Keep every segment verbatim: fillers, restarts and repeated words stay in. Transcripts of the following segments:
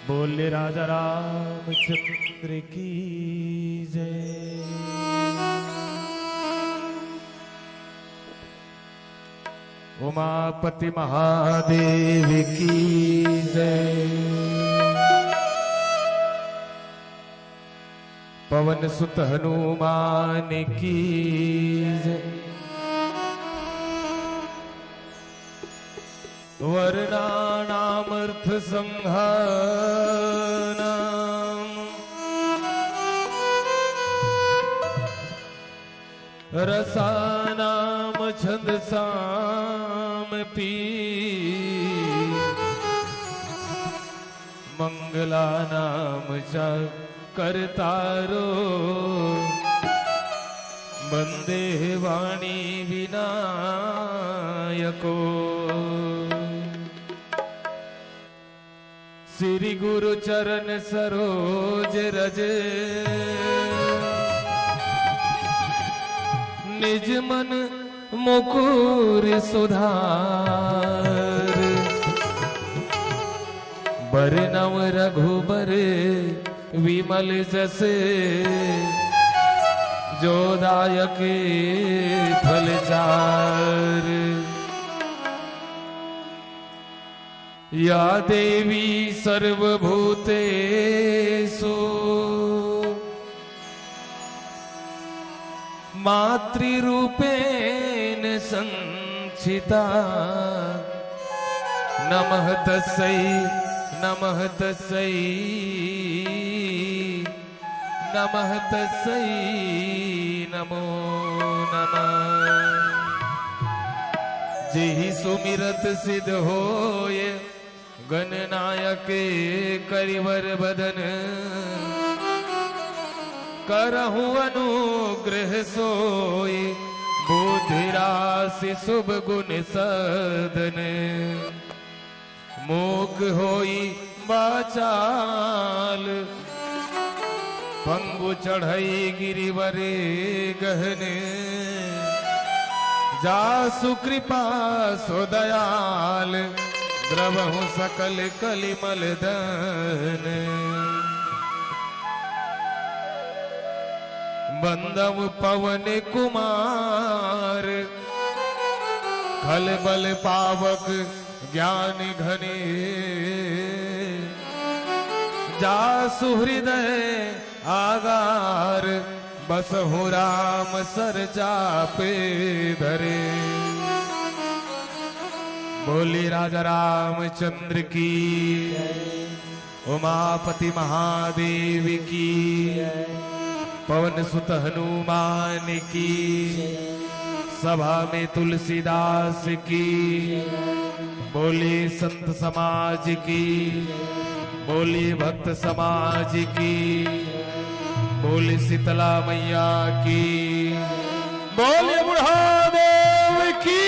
बोले राजा रामचंद्र की जय। उमापति महादेव की जय। पवन सुत हनुमान की जय। वर्णानामर्थ संघानाम रसानाम छंदसामपि मंगलानाम च कर्तारो वंदे वाणी विनायको। श्री गुरु चरण सरोज रज निज मन मुकुर सुधार। बरनउँ रघुबर विमल जस जो दायक फल चार। या देवी सर्वभूतेषु मातृरूपेण संस्थिता। नमः तस्यै, नमः तस्यै, नमः तस्यै नमो नमः। जेहि सुमिरत सिद्ध होय गणनायक करिवर बदन। करहु अनुग्रह सोई बुद्धि राशि शुभ गुण सदन। मूक होई बाचाल पंगु चढ़ई गिरिवर गहन। जासु कृपा सो दयाल द्रवहु सकल कलिमल दन। बंदम पवन कुमार खल बल पावक ज्ञान घने। जासु हृदय आगार बसहु राम सर चापे धरे। बोली राजा रामचंद्र की, उमापति महादेव की, पवन सुत हनुमान की, सभा में तुलसीदास की। बोली संत समाज की, बोली भक्त समाज की, बोली शीतला मैया की, बोली बुढ़ा देव की।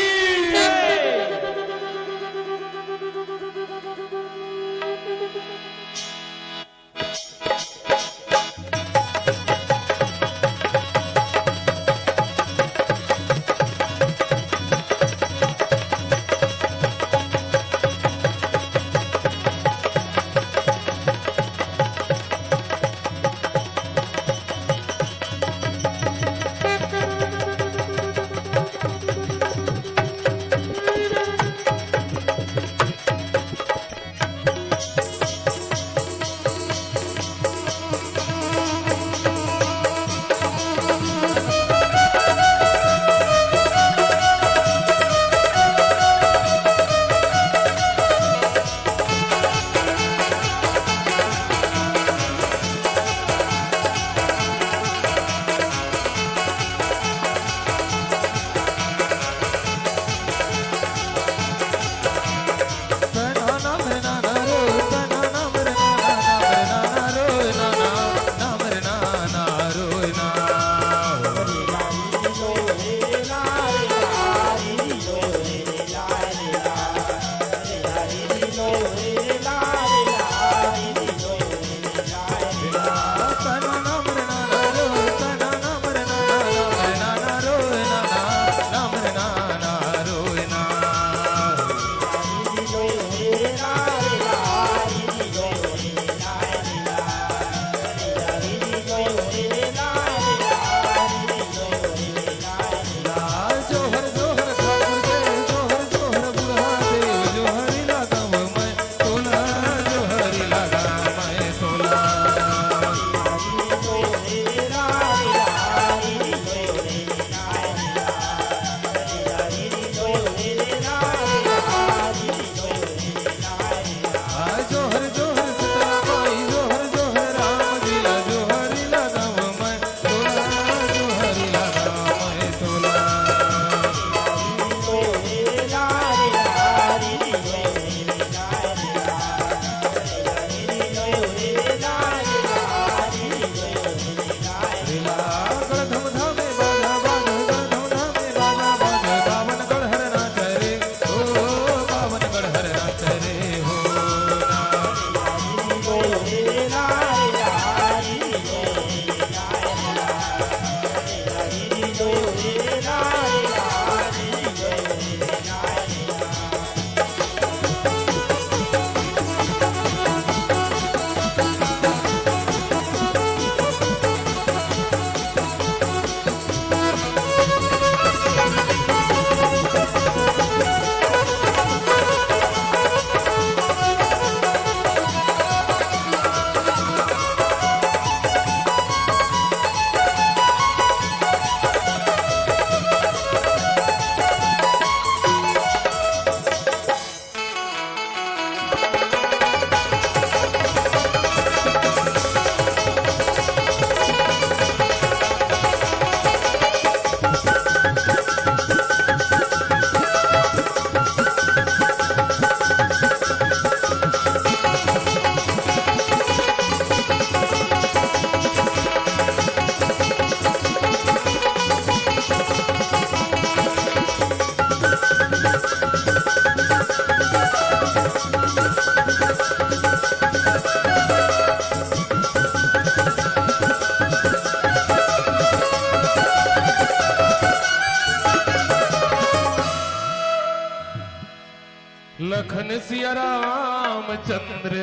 लखन सिया रामचंद्र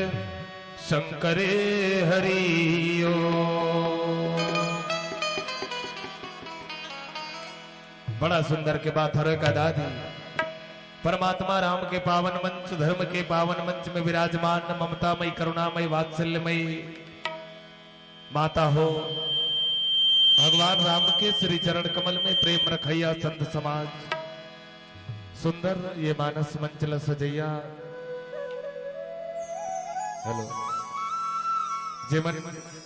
शंकरे हरि ओ। बड़ा सुंदर के बात हरे का दादी। परमात्मा राम के पावन मंच, धर्म के पावन मंच में विराजमान ममतामयी, करुणामयी, वात्सल्यमयी माता हो, भगवान राम के श्री चरण कमल में प्रेम रखैया संत समाज, सुंदर ये मानस मंच ल सजैया। हेलो, जेमन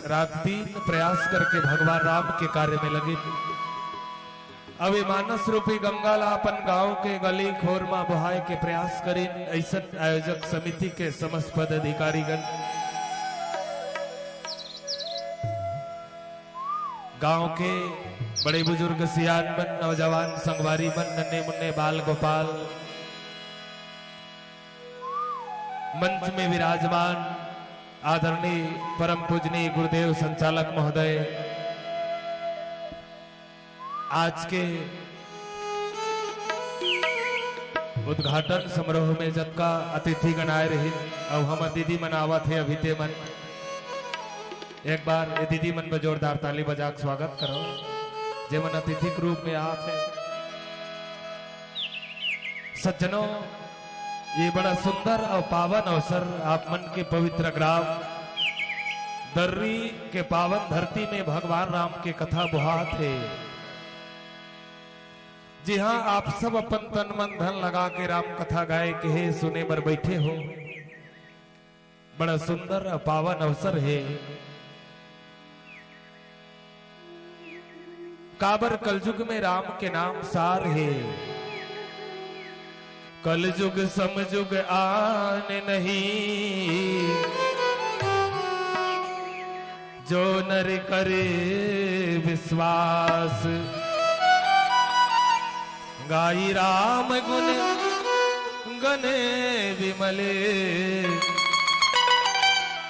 रात दिन प्रयास करके भगवान राम के कार्य में लगिन, अब ये मानस रूपी गंगा ला अपन गांव के गली खोर मा बोहाय के प्रयास करिन, ऐसन आयोजक समिति के समस्त पदाधिकारीगण, गांव के बड़े बुजुर्ग, सियान मन, नौजवान, संगवारी मन, नन्हे मुन्ने बाल गोपाल, मंच में विराजमान आदरणीय परम पूजनीय गुरुदेव संचालक महोदय, आज के उद्घाटन समारोह में जतका अतिथिगण आए रहिन, अउ हमर दीदी मन आवत हे अभी ते मन, एक बार ये दीदी मन बर जोरदार ताली बजा के स्वागत करो, जेमन अतिथि के रूप में आत हे। सज्जनों, ये बड़ा सुंदर अउ पावन अवसर आप मन के पवित्र ग्राम दर्री के पावन धरती में भगवान राम के कथा बोहात हे। जी हाँ, आप सब अपन तन मन धन लगा के राम कथा गाए के हे सुने बर बैठे हो। बड़ा सुंदर अउ पावन अवसर हे। काबर कलजुग में राम के नाम सार हे। कलजुग समजुग आन नहीं, जो नर करे विश्वास। गाई राम गुन गने विमले,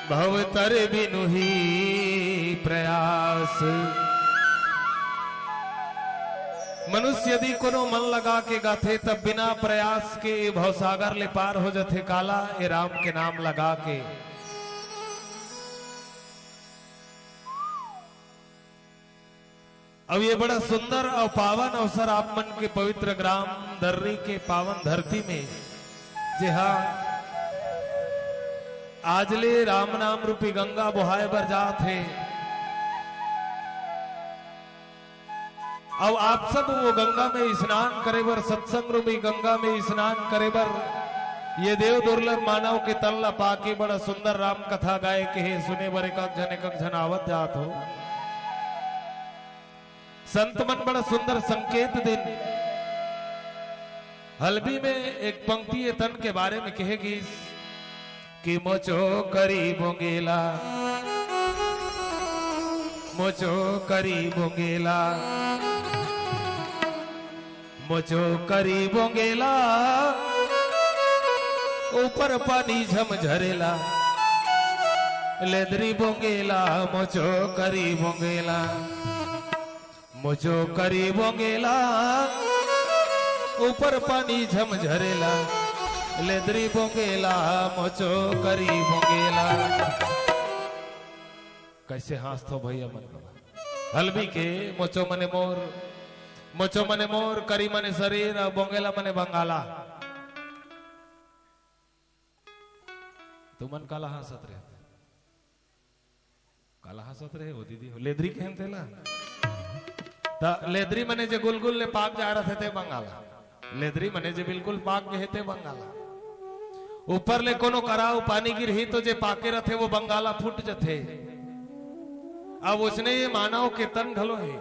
भव तर बिनु ही प्रयास। मनुष्य यदि कोनो मन लगा के गाथे, तब बिना प्रयास के भवसागर ले पार हो जथे। काला ए राम के नाम लगा के। अब ये बड़ा सुंदर अउ पावन अवसर आप मन के पवित्र ग्राम दर्री के पावन धरती में, जे हा आज ले राम नाम रूपी गंगा बोहाय बर जात हे। अब आप सब वो गंगा में स्नान करे बर, सत्संग रूपी गंगा में स्नान करे बर ये देव दुर्लभ मानव के तन ला पाके बड़ा सुंदर राम कथा गाए के हे, सुने बर एक झन एक झन आवत जात हो। संत मन बड़ा सुंदर संकेत दिन। हलबी में एक पंक्ति ये तन के बारे में कहे गिस कि मोचो करी बोंगेला, मोचो करी बोंगेला, मोचो करी बोंगेला, ऊपर पानी झम झरेला, लेदरी बोंगेला, मोचो करी बोंगेला। मोचो करी बोंगेला, ऊपर पानी झम झरेला, लेदरी बोंगेला, मोचो करी बोंगेला। कैसे हाँसथो भैया मन? हलबी के मोचो मने मोर, मोचो मने मोर, करी मने शरीर, अउ बोंगेला मने बंगाला। तुमन काला हाँसत रहे? काला हाँसत रहे हो दीदी हो? लेदरी कहेन तेला। त लेदरी मने जे गुलगुल ले पाक जा रथे ते बंगाला। लेदरी मने जे बिल्कुल पाक गे हे ते बंगाला। ऊपर ले कोनो करा अउ पानी गिरही तो जे पाके रथे वो बंगाला फूट जथे। अब उसने ये मानव के तन घलो हे।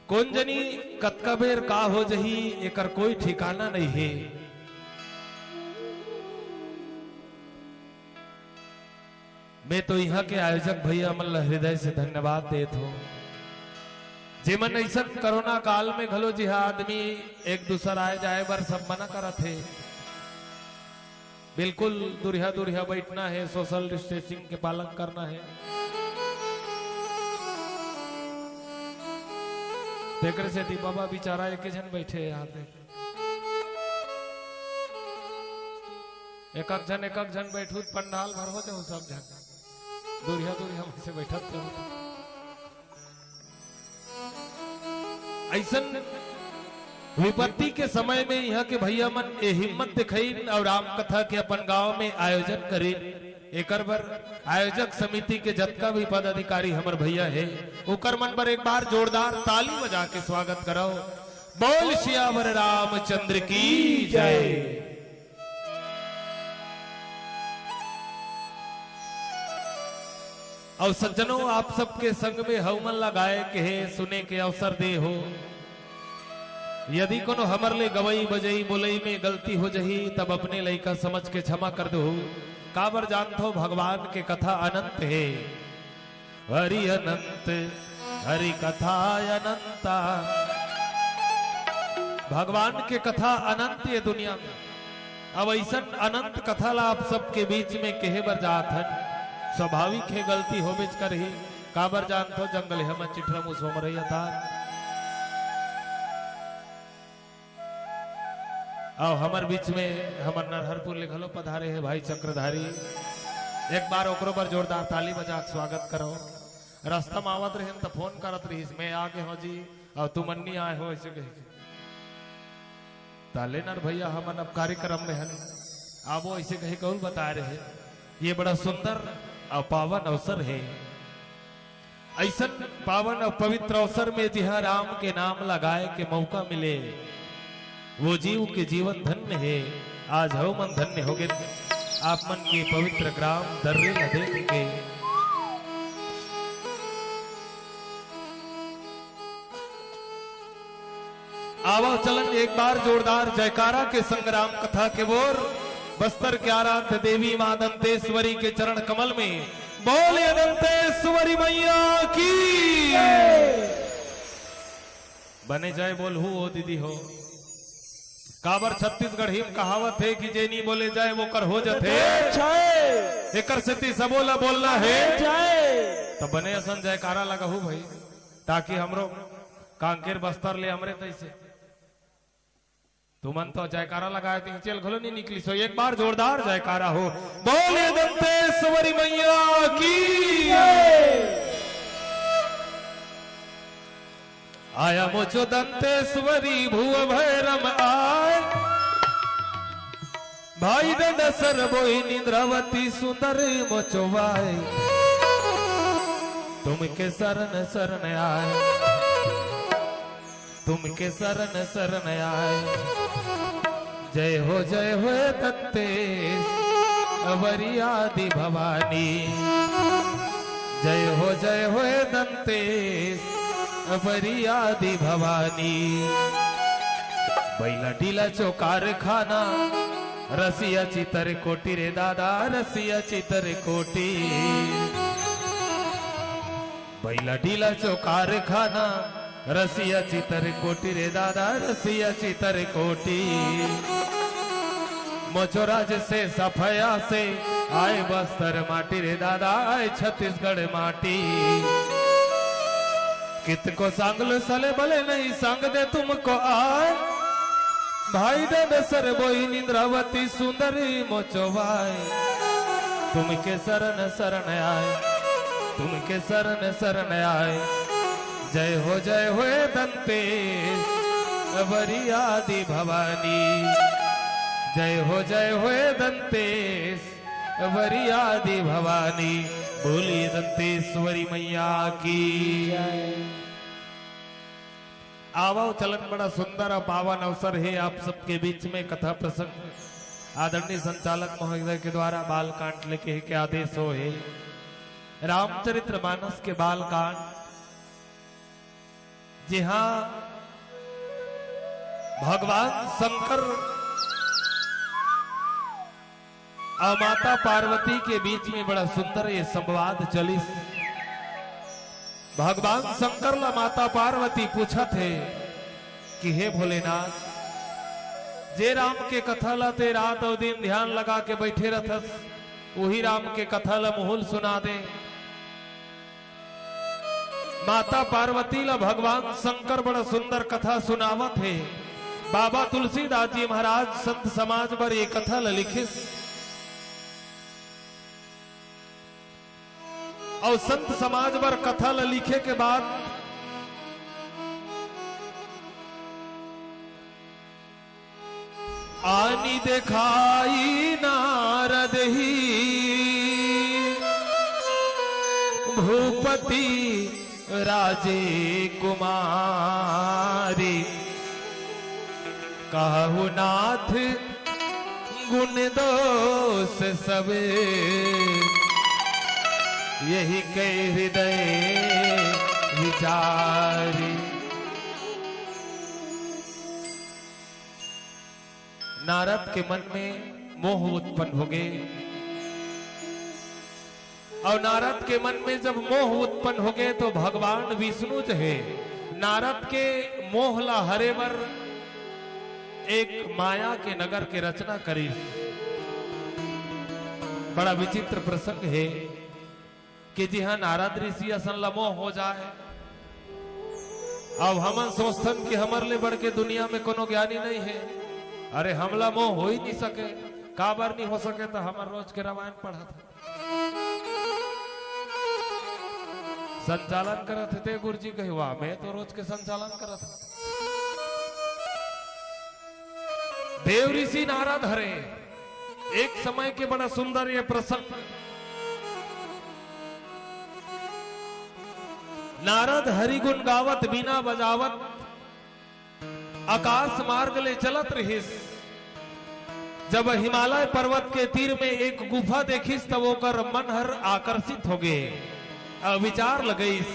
कोन जनी कतका बेर का हो जही, एकर कोई ठिकाना नइ हे। मैं तो इहाँ के आयोजक भैया मन ल हृदय से धन्यवाद देत हों, जेमन अइसन कोरोना काल में घलो जिहाँ आदमी एक दूसर आए जाए बर सब मना करत हे। बिल्कुल दुरिहा दुरिहा बैठना हे, सोशल डिस्टेंसिंग के पालन करना हे। तेकरे सेती बाबा बिचारा एके झन बैठे हे यहाँ पे। एक एक झन, एक एक झन बैठू त पंडाल भर हो जाहू सब झन। दूरिहा दूरिहा मन से बैठत जाहू। अइसन विपत्ति के समय में इहाँ के भैया मन ए हिम्मत दिखाइन अउ राम कथा के अपन गांव में आयोजन करिन। एकर बर आयोजक समिति के जतका भी पदाधिकारी हमर भैया हे, ओकर मन बर एक बार जोरदार ताली बजा के स्वागत करव। बोल सियावर रामचंद्र की जय। अउ सज्जनों, आप सबके संग में हव मन ला गाए के हे, सुने के अवसर दे हो। यदि कोनो हमर ले गवई, बजई, बोलई में गलती हो जही, तब अपने लइका समझ के क्षमा कर दो। काबर जानथो, भगवान के कथा अनंत हे। हरि अनंत, हरि कथा अनंता। भगवान के कथा अनंत ये दुनिया में। अब अइसन अनंत कथा ला आप सबके बीच में कहे बर जात हन। स्वाभाविक हे, गलती होबेच करही। काबर जानथो, जंगल हे मन चिठरा मुसवा मरैया था। अउ हमर बीच में हमर नरहरपुर ले घलो पधारे हे भाई चक्रधारी। एक बार ओकरो बर जोरदार ताली बजा के स्वागत करव। रास्ता में आवत रहेन त फोन करत रहिस, "मैं आ गे हव जी, अउ तुमन नी आए हो," अइसे कहिके। त ले नर भैया, हमन अब कार्यक्रम में हन, आबो, अइसे कहिके अउ बताए रहे। ये बड़ा सुंदर अउ पावन अवसर हे। अइसन पावन अउ पवित्र अवसर में जिहाँ राम के नाम लगाए के मौका मिले, वो जीव के जीवन धन्य हे। आज हव मन धन्य होगे, आप मन के पवित्र ग्राम दर्री ल देख के। आवव चलन एक बार जोरदार जयकारा के संग राम कथा के ओर। बस्तर के आराध्य देवी माँ दंतेश्वरी के चरण कमल में बोलिए दंतेश्वरी मैया की। बने जय बोलहू ओ दीदी हो। काबर छत्तीसगढ़ी में कहावत हे कि जे नी बोले जय, वोकर हो जथे। जय। एकर सेती सबो ला बोलना हे। जय। त बने असन जयकारा लगाहू भाई, ताकि हमरो कांकेर बस्तर ले हमरे तइसे। तुमन तो जयकारा लगाए, त चेल घलो नी निकलिस हो। एक बार जोरदार जयकारा हो, बोले दंतेश्वरी मैया की। आया मोचो दंतेश्वरी भुव भैरम आय, भाई दंड सर बोई निंद्रावती सुंदर मोचो वाय, तुमके शरण शरण आय। तुमके शरण शरण आय। जय हो जय हो दंतेश्वरी आदि भवानी। जय हो जय हो दंतेश्वरी आदि भवानी। बैला डीला चो कारखाना रसिया चितर कोटी रे दादा रसिया चितर कोटी। बैला डीला चो कारखाना रसिया चितर कोटी रे दादा रसिया चितर कोटी। मोचो राज से सफया से आय बस्तर माटी रे दादा आय छत्तीसगढ़ माटी। कितको सांगलो सले बले नहीं सांग दे तुमको आय। भाई दंड सर बोई निंद्रावती सुंदरी मोचो वाय। तुमके शरण शरण आय, तुमके शरण शरण आय। जय हो जय हो दंतेश्वरी आदि भवानी। जय हो जय हो दंतेश्वरी आदि भवानी। बोलिए दंतेश्वरी मैया की। आवव चलन, बड़ा सुंदर अउ पावन अवसर हे आप सबके बीच में कथा प्रसंग। आदरणीय संचालक महोदय के द्वारा बाल कांड लेके हे के आदेश हो हे। रामचरित्र मानस के बाल कांड, जिहाँ भगवान शंकर अउ माता पार्वती के बीच में बड़ा सुंदर ये संवाद चलिस। भगवान शंकर ला माता पार्वती पूछत हे कि हे भोलेनाथ, जे राम के कथा ला ते रात अउ दिन ध्यान लगा के बैठे रथस, उही राम के कथा ला मुहुल सुना दे। माता पार्वती ला भगवान शंकर बड़ा सुंदर कथा सुनावत हे। बाबा तुलसीदास जी महाराज संत समाज बर ये कथा ला लिखिस। अउ संत समाज बर कथा ल लिखे के बाद आनि देखाई नारद ही भूपति राजे कुमारी। कहु नाथ गुण दोष सबे, यही कहि हृदय विचारी। नारद के मन में मोह उत्पन्न होगे। अउ नारद के मन में जब मोह उत्पन्न होगे, तो भगवान विष्णु जो हे, नारद के मोह ला हरे बर एक माया के नगर के रचना करिस। बड़ा विचित्र प्रसंग हे कि जिहां नारद ऋषि असन ला मोह हो जाए। अब हमन सोचथन कि हमर ले बढ़ के दुनिया में कोनो ज्ञानी नइ हे। अरे, हमला मोह हो ही नइ सके। काबर नइ हो सके? त हमर रोज के रामायण पढ़त हे, संचालन करत हे ते गुरुजी कहे, "वाह, मैं तो रोज के संचालन करत हंव।" देव ऋषि नारद हरे। एक समय के बड़ा सुंदर ये प्रसंग। नारद हरि गुण गावत, बीना बजावत आकाश मार्ग ले चलत रिहिस। जब हिमालय पर्वत के तीर में एक गुफा देखिस, तब ओकर मन हर आकर्षित होगे। अउ विचार लगइस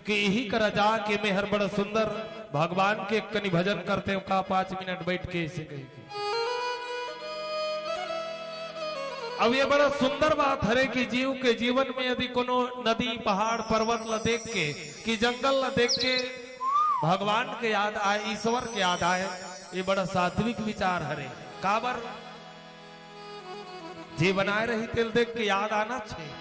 कि इही करा जाके मैं हर बड़ा सुंदर भगवान के कनी भजन करतेंव का, पांच मिनट बइठ के, अइसे कहिके। अब ये बड़ा सुंदर बात हरे कि जीव के जीवन में यदि कोनो नदी, पहाड़, पर्वत ला देख के, कि जंगल ला देख के भगवान के याद आए, ईश्वर के याद आए, ये बड़ा सात्विक विचार हरे। काबर? जे बनाए रही तेला देख के याद आना चाहिए।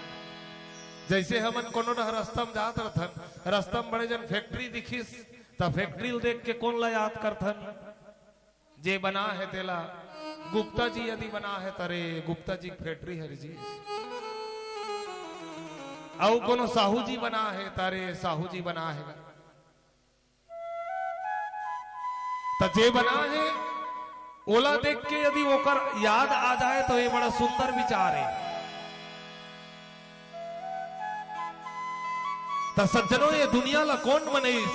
जइसे हमन कोनो डहर रस्ता म जात रथन, रस्ता म बड़े जन factory दिखिस, त factory ल देख के कोन ला याद करथन? जे बना हे तेला। गुप्ता जी यदि बना हे, त अरे, गुप्ता जी के factory हरे जी। अउ कोनो साहू जी बना हे, त अरे, साहू जी बना हे गा। त जे बना हे, ओला देख के यदि ओकर याद आ जाए, त ये बड़ा सुंदर विचार हे। त सज्जनों, ये दुनिया ला कोन बनइस?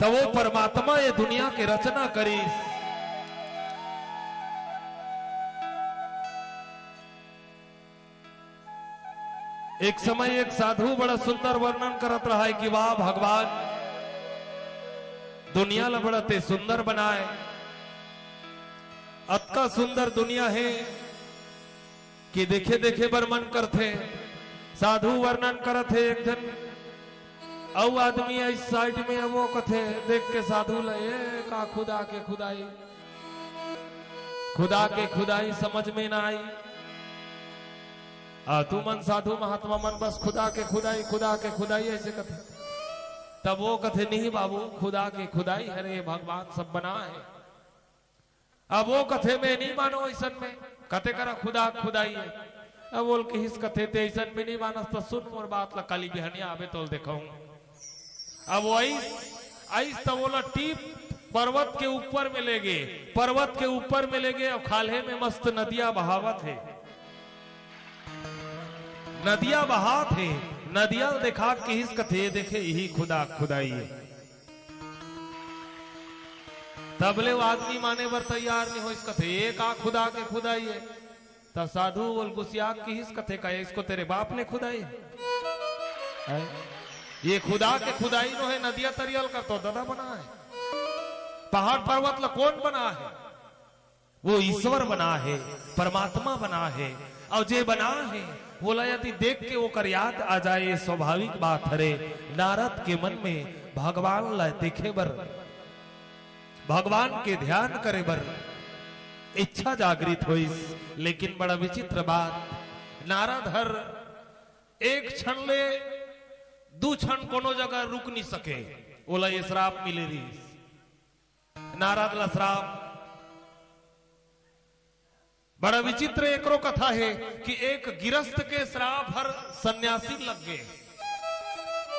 त वो परमात्मा ये दुनिया के रचना करिस। एक समय एक साधु बड़ा सुंदर वर्णन करत रहा हे कि वाह भगवान, दुनिया ला बड़ा ते सुंदर बनाए, अतका सुंदर दुनिया हे कि देखे देखे बर मन करथे। साधु वर्णन करत हे एक झन, अउ आदमी आइस side में, अब वो कथे, देख के साधु ला, "ए का खुदा के खुदाई, खुदा के खुदाई समझ में ना आई।" आ, तुमन साधु महात्मा मन बस खुदा के खुदाई, खुदा के खुदाई अइसे कथे। तब वो कथे, "नहीं बाबू, खुदा के खुदाई हरे, भगवान सब बना हे।" अब वो कथे, "मैं नहीं मानों अइसन में, कते करा खुदा खुदाई हे।" अब ओला किहिस कथे, "ते अइसन में नहीं मानस त सुन मोर बात ला, काली बिहनिया आबे तोला देखाहूं।" अब वो आइस, आइस त ओला टीप पर्वत के ऊपर में लेगे, पर्वत के ऊपर में लेगे, अउ खाल्हे में मस्त नदिया बहावत हे, नदिया बहात हे, नदिया ल देखा के किहिस कथे, "ये देखे, इही खुदा खुदाई हे।" तब ले वो आदमी माने बर तैयार नहीं होइस, कथे, "ये का खुदा के खुदाई हे?" त साधु ओला गुसिया के किहिस, कथे, "का इसको तेरे बाप ने खुदाई है? ये खुदा के खुदाई नोहे, नदिया तरिया ल का तोर ददा बना हे? पहाड़ पर्वत ला कोन बना हे? वो ईश्वर बना हे, परमात्मा बना हे, अउ जे बना हे, वोला यदि देख के ओकर याद आ जाए, ये स्वाभाविक बात हरे।" नारद के मन में भगवान ला देखे बर, भगवान के ध्यान करे बर इच्छा जागृत होइस। लेकिन बड़ा विचित्र बात, नारद हर एक क्षण ले दू क्षण कोनो जगह रुक नहीं सके, ओला ये श्राप मिले रहिस। नारद ला श्राप, बड़ा विचित्र एकरो कथा हे कि एक गिरस्थ के श्राप हर सन्यासी लग गे।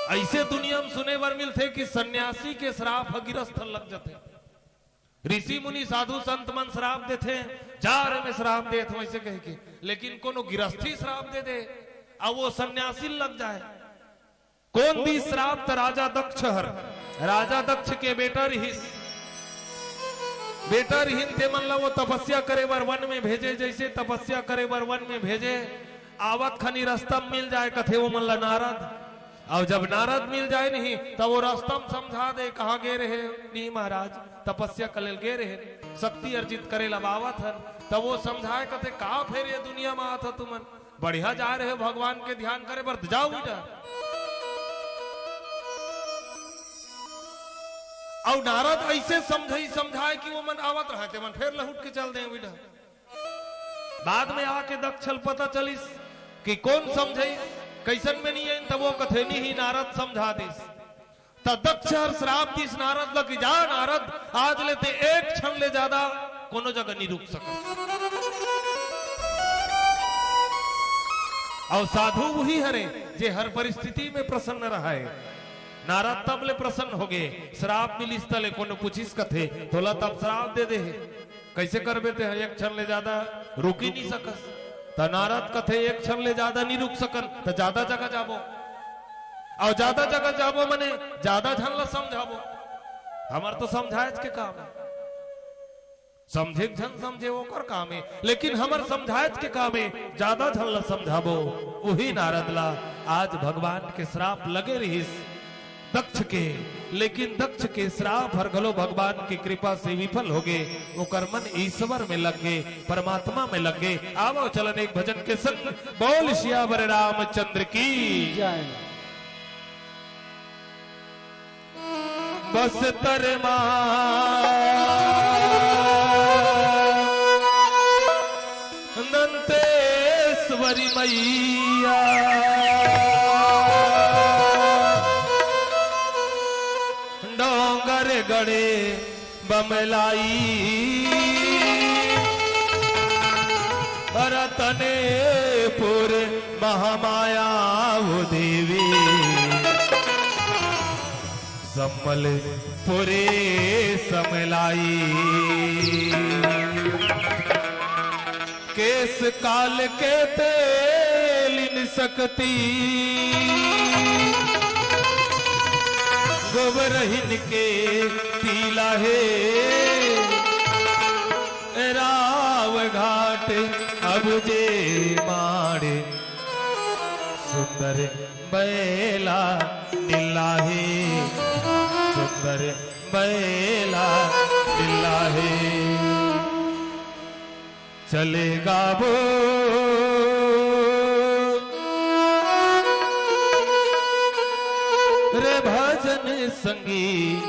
अइसे दुनिया म सुने बर मिलथे कि सन्यासी के श्राप ह गिरस्थ लग जथे। ऋषि मुनि साधु संत मन श्राप देथे, "जा रे, मैं श्राप देत हंव," अइसे कहिके, लेकिन कोनो गिरस्थी श्राप दे दे, अउ वो सन्यासी लग जाय। कोन दिस श्राप? त राजा दक्ष हर, राजा दक्ष के बेटा रिहिस, बेटा रिहिन, ते मन ला वो तपस्या करे बर वन में भेजे। जइसे तपस्या करे बर वन में भेजे, आवत खनी रस्ता म मिल जाय, कथे वो मन ला नारद। अउ जब नारद मिल जाय नहीं, त वो रस्ता म समझा दे, "कहाँ गे रहे?" "नहीं महाराज, तपस्या करे ल गे रहे, शक्ति अर्जित करे ल अब आवत हन।" त वो समझाय, कथे, "का फेर ये दुनिया म आत ह तुमन?" बढ़िया जाय रहे भगवान के ध्यान करे बर, त जाव उही डहर। अउ नारद अइसे समझई समझाय कि वो मन आवत रहय, ते मन फेर लहुट के चल दे उही डहर। बाद में आके दक्ष ल पता चलिस कि कोन समझइस, कइसन में नइ आइन, तब वो कथे, "नहीं, नारद समझा दिस।" त दक्ष हर श्राप दिस नारद ल कि जा नारद, आज ले ते एक क्षण ले जादा कोनो जगह नइ रुक सकस। अउ साधु उही हरे जे हर परिस्थिति में प्रसन्न रहय। नारद तब ले प्रसन्न होगे, श्राप मिलिस त ले कोनो पूछिस कथे, "तोला तब श्राप दे दे हे, कइसे करबे ते ह? एक क्षण ले जादा रुक ही नइ सकस।" त नारद कथे, "एक क्षण ले जादा नइ रुक सकन, त जादा जगह जाबो।" अउ जादा जगह जाबो मने जादा झन ल समझाबो। हमर तो समझायच के काम हे, समझे के झन समझे ओकर काम हे, लेकिन हमर समझायच के काम हे, जादा झन ल समझाबो। उही नारद ला आज भगवान के श्राप लगे रिहिस दक्ष के, लेकिन दक्ष के श्राप हर घलो भगवान के कृपा से विफल होगे, ओकर मन ईश्वर में लग गे, परमात्मा में लग गे। आवो चलन एक भजन के संग बोल सियावर रामचंद्र की। जय। बस तरमा दंतेश्वरी मैया, डोंगर गड़े बमलाई, रतनेपुर महामाया वो देवी, संबलपुरे समलाई। केस काल के तेलिन सकती, गोबरहिन के पीला हे, राव घाट अब जे माड़े, सुंदर बैला नीला हे, सुंदर बैला नीला हे। चले गाबो रे भजन संगी,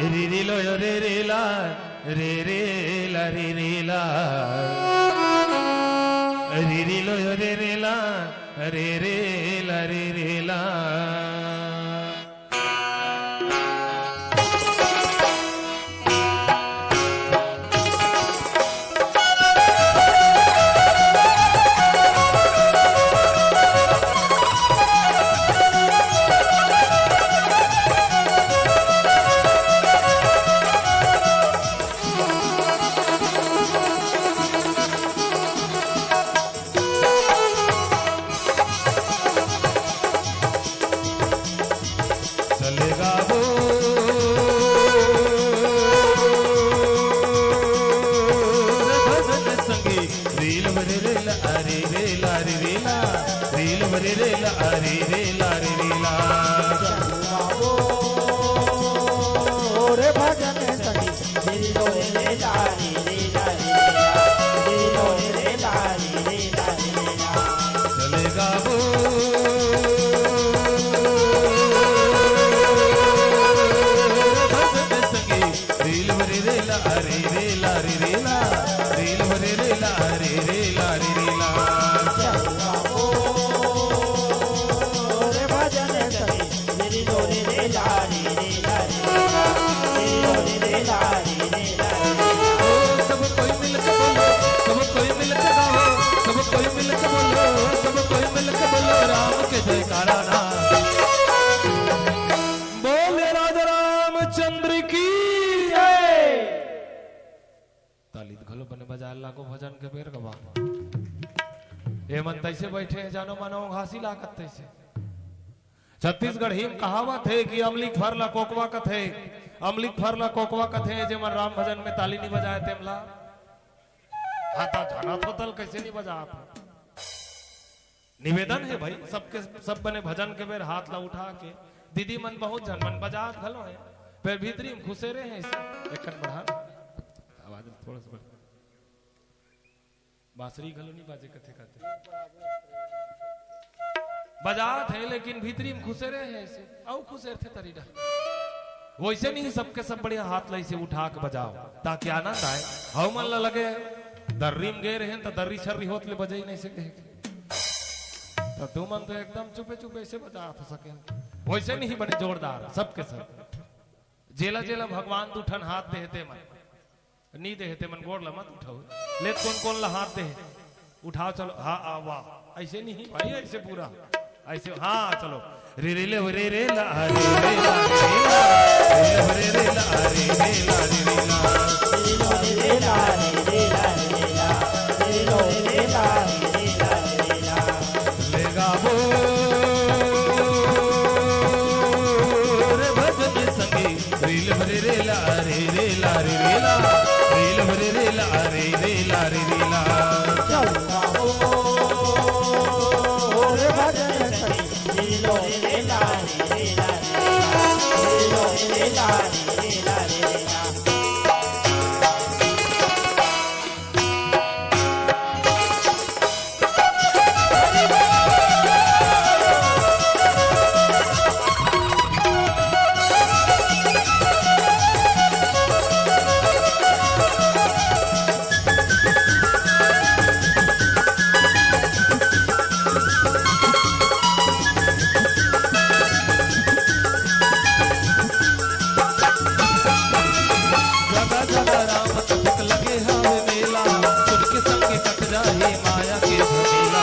रे रे लो रे रे ला, रे रे ला, रे रे ला, रे रे लो रे रे ला, रे रे ला, रे रे ला। चले गाबो रे भजन संगी, रील बरे रेला, अरे रेला, अरे रेला, रील बरे रेला, अरे रेला, अरे रेला। रे भजन संगी, रील बरे रेला, अरे रेला, अरे रेला, रील बरे रेला, अरे रेला, अरे रेला। चले गाबो भजन संगी, रील बरे रेला, अरे रेला, अरे रेला, रील बरे रेला, अरे रेला, अरे रेला। रे भजन संगी, रील बरे रेला, अरे रेला, अरे रेला, रील बरे चंद्र की जय। ताली घलो बने बजाए लागो भजन के बेर गवा। ए मन तइसे बइठे हे, जानो मानो घासी लागत तइसे। छत्तीसगढ़ी म कहावत हे कि अमली के फर ला कोकवा कथे, अमली के फर ला कोकवा कथे, जे मन राम भजन में ताली नी बजाए तेमला। हाथा झना थोतल कइसे नी बजात? निवेदन हे भाई, सबके सब बने भजन के बेर हाथ ला उठा के, दीदी मन बहुत झन मन बजात घलो हे, फेर भीतरी म खुसेरे हे अइसे। एक कन बढ़ा, आवाज थोड़ा सा बढ़ा। बांसुरी घलो नी बाजे कथे कथे। बजात हे लेकिन भीतरी म खुसेरे हे अइसे, अउ खुसेरथे तरी डहर। वइसे नहीं, सबके सब बढ़िया हाथ ला अइसे उठा के बजाव, ताकि आनंद आए। हव मन ला लगे दर्री म गे रहेन त दर्री छर्री होत ले बजई नहीं सके। त तुमन तो एकदम चुपे चुपे अइसे बजात हो सके। वइसे नहीं, बने जोरदार सबके सब। जेला जेला भगवान दू ठन हाथ देहे ते मन, नी देहे ते मन गोड़ ला मत उठाओ। ले कोन कोन ला हाथ देहे, उठाओ चलो। हाँ, आ, वाह, अइसे नहीं भाई, अइसे पूरा, अइसे, हाँ, चलो। रे रे ले रे रे ला रे रे ला रे रे ला, रे रे ला रे रे ला रे रे ला। ले गाबो रे भजन संगी, रील भरे रे ला रे रे ला रे रे ला, रील भरे रे ला रे रे ला रे रे ला। चल गाबो रे भजन संगी, रील भरे रे ला रे रे ला रे रे ला, रील भरे रे ला रे रे ला रे रे ला। जगा जगा राम कथक लगे हवे मेला, सुन के संग कट जाही माया के झमेला।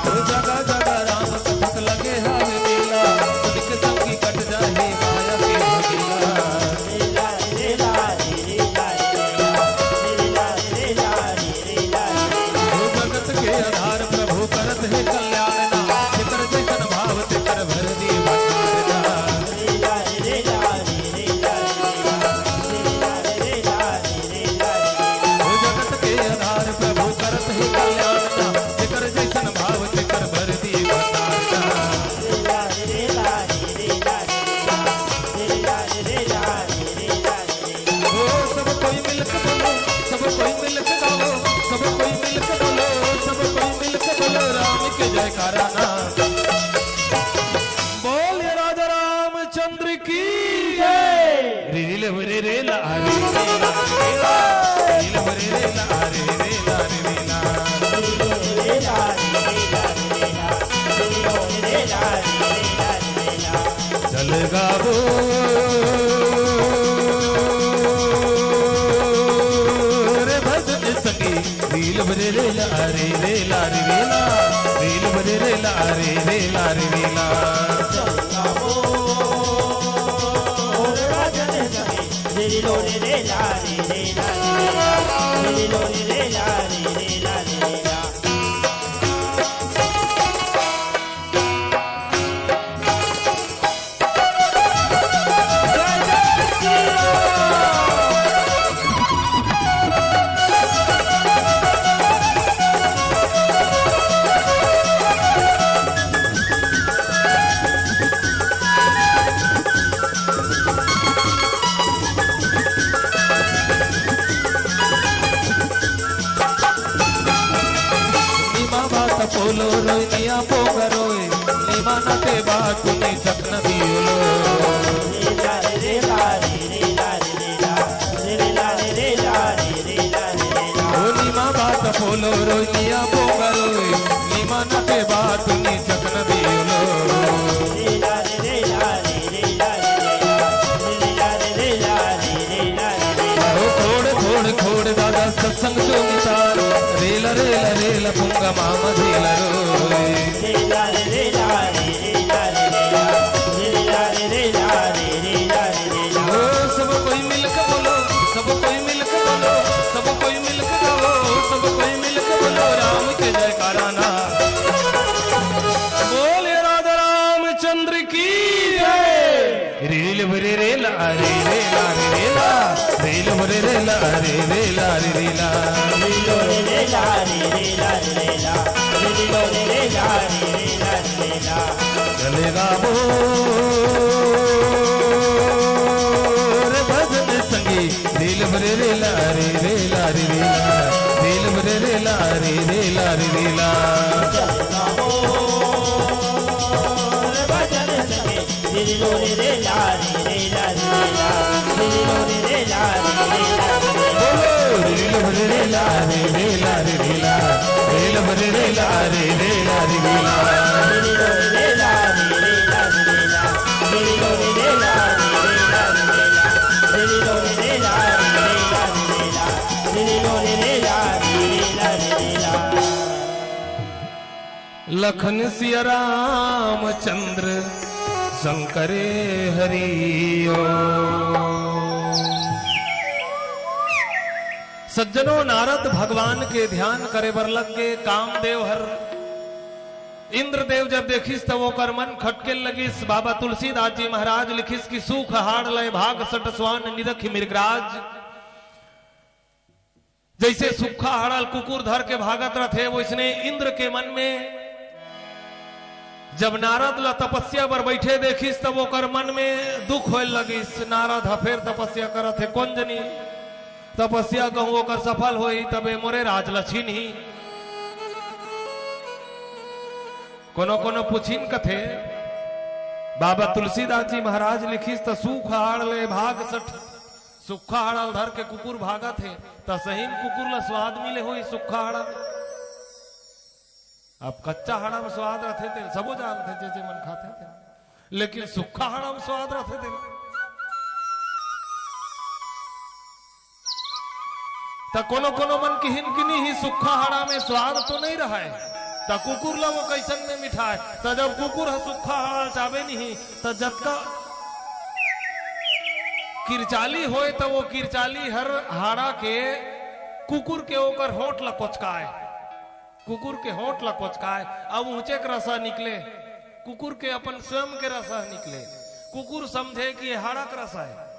ओ जगा जगा राम कथक लगे हवे मेला, सुन के संग कट जाही माया के झमेला। ओ जगत के आधार प्रभु करत हे कल्याण ना, जेकर जइसन भाव तेकर भर दी भंडार ना। ओ जगत के आधार प्रभु करत हे कल्याण ना, जेकर जइसन भाव तेकर भर दी भंडार ना। ओ सब कोई मिलके बोलो, सब कोई मिलके गाओ, सब कोई मिलके बोलो, सब कोई मिलके बोलो राम के जयकारा ना। बोल राजा रामचंद्र की जय। रे रे ले रे रे ला रे रे ला रे रे ला। रे रे ला रे रे ला रे रे ला। चल गाबो रे भजन संगी, रील भरे रे ला रे रे ला रे रे ला, रील भरे रे ला रे रे ला रे रे ला। चल गाबो रे भजन संगी, रील रे ला रे रे ला रे रे ला, रील रे ला रे रे ला रे रे ला। नीमा बात पोलो रोय निया पोंगरोय, नीमा नटे बात नी चकन दियोलो। ओ नीमा बात पोलो रोय निया पोंगरोय, नीमा नटे बात नी चकन दियोलो। ओ खोड़, खोड़, खोड़ दादा सत्संग चोमितार, रेला, रेला, रेला पुंगा मामा झेला रोय। ओ, सब कोई मिलके बोलो, सब कोई मिलके बोलो, सब कोई मिलके गाओ, सब कोई मिलके बोलो राम के जयकारा ना। बोलिए राजा रामचंद्र की जय। रेल भरे रेला, रे रेला, रे रेला, रेल भरे रेला, रे रेला, रे रेला। रेलो रे रेला, रे रेला, रे रेला, रे रेलो रे रेला, रे रेला, रे रेला। चलेगा बोल भजन संगी, रेल भरे रेला, रे रेला, रे रेला, रेल भरे रेला, रे रेला, रे रेला। चलेगा बोल भजन संगी, रे लो रे रे ला रे रे ला रे रे ला, रे लो रे रे ला रे रे ला रे रे ला। बोलो, रे लो रे रे ला रे रे ला रे रे ला, रे लो रे रे ला रे रे ला रे रे ला। रे लो रे रे ला रे रे ला रे रे ला, रे लो रे रे ला रे रे ला रे रे ला, रे लो रे रे ला रे रे ला रे रे ला, रे लो रे रे ला रे रे ला रे रे ला। लखन सिया रामचंद्र शंकरे हरि ओम। सज्जनों, नारद भगवान के ध्यान करे बर लग गे। कामदेव हर इंद्रदेव जब देखिस, तब ओकर मन खटके लगिस। बाबा तुलसीदास जी महाराज लिखिस कि सूख हाड़ लय भाग सट स्वान निरखि मृगराज। जइसे सुक्खा हाड़ा ल कुकुर धर के भागत रथे, वइसने इंद्र के मन में जब नारद ला तपस्या बर बइठे देखिस, तब ओकर मन में दुख होए लगिस। नारद ह फेर तपस्या करत हे, कोन जनी तपस्या कहूं ओकर सफल होही, तबे मोरे राज ला छीनही। कोनो कोनो पुछिन कथे, बाबा तुलसीदास जी महाराज लिखिस त सूख हाड़ लय भाग सट। सुक्खा हाड़ा ल धर के कुकुर भागत हे, त सही म कुकुर ला स्वाद मिले होही सुक्खा हाड़ा में। अब कच्चा हाड़ा में स्वाद रथे तेन सबो जानथे, जे जे मन खाथे तेन, लेकिन सुक्खा हाड़ा में स्वाद रथे तेन। त कोनो कोनो मन किहिन कि नहीं, सुक्खा हाड़ा में स्वाद तो नहीं रहय, त कुकुर ला वो कइसन में मिठाय। त जब कुकुर ह सुक्खा हाड़ा ल चाबे नहीं, त जतका किरचाली होय, त वो किरचाली हर हाड़ा के कुकुर के ओकर होंठ ला कोचकाय, कुकुर के होंठ ला कोचकाय। अब ऊंचे के रसा निकले, कुकुर के अपन स्वयं के रसा निकले। कुकुर समझे कि ये हाड़ा के रसा हे,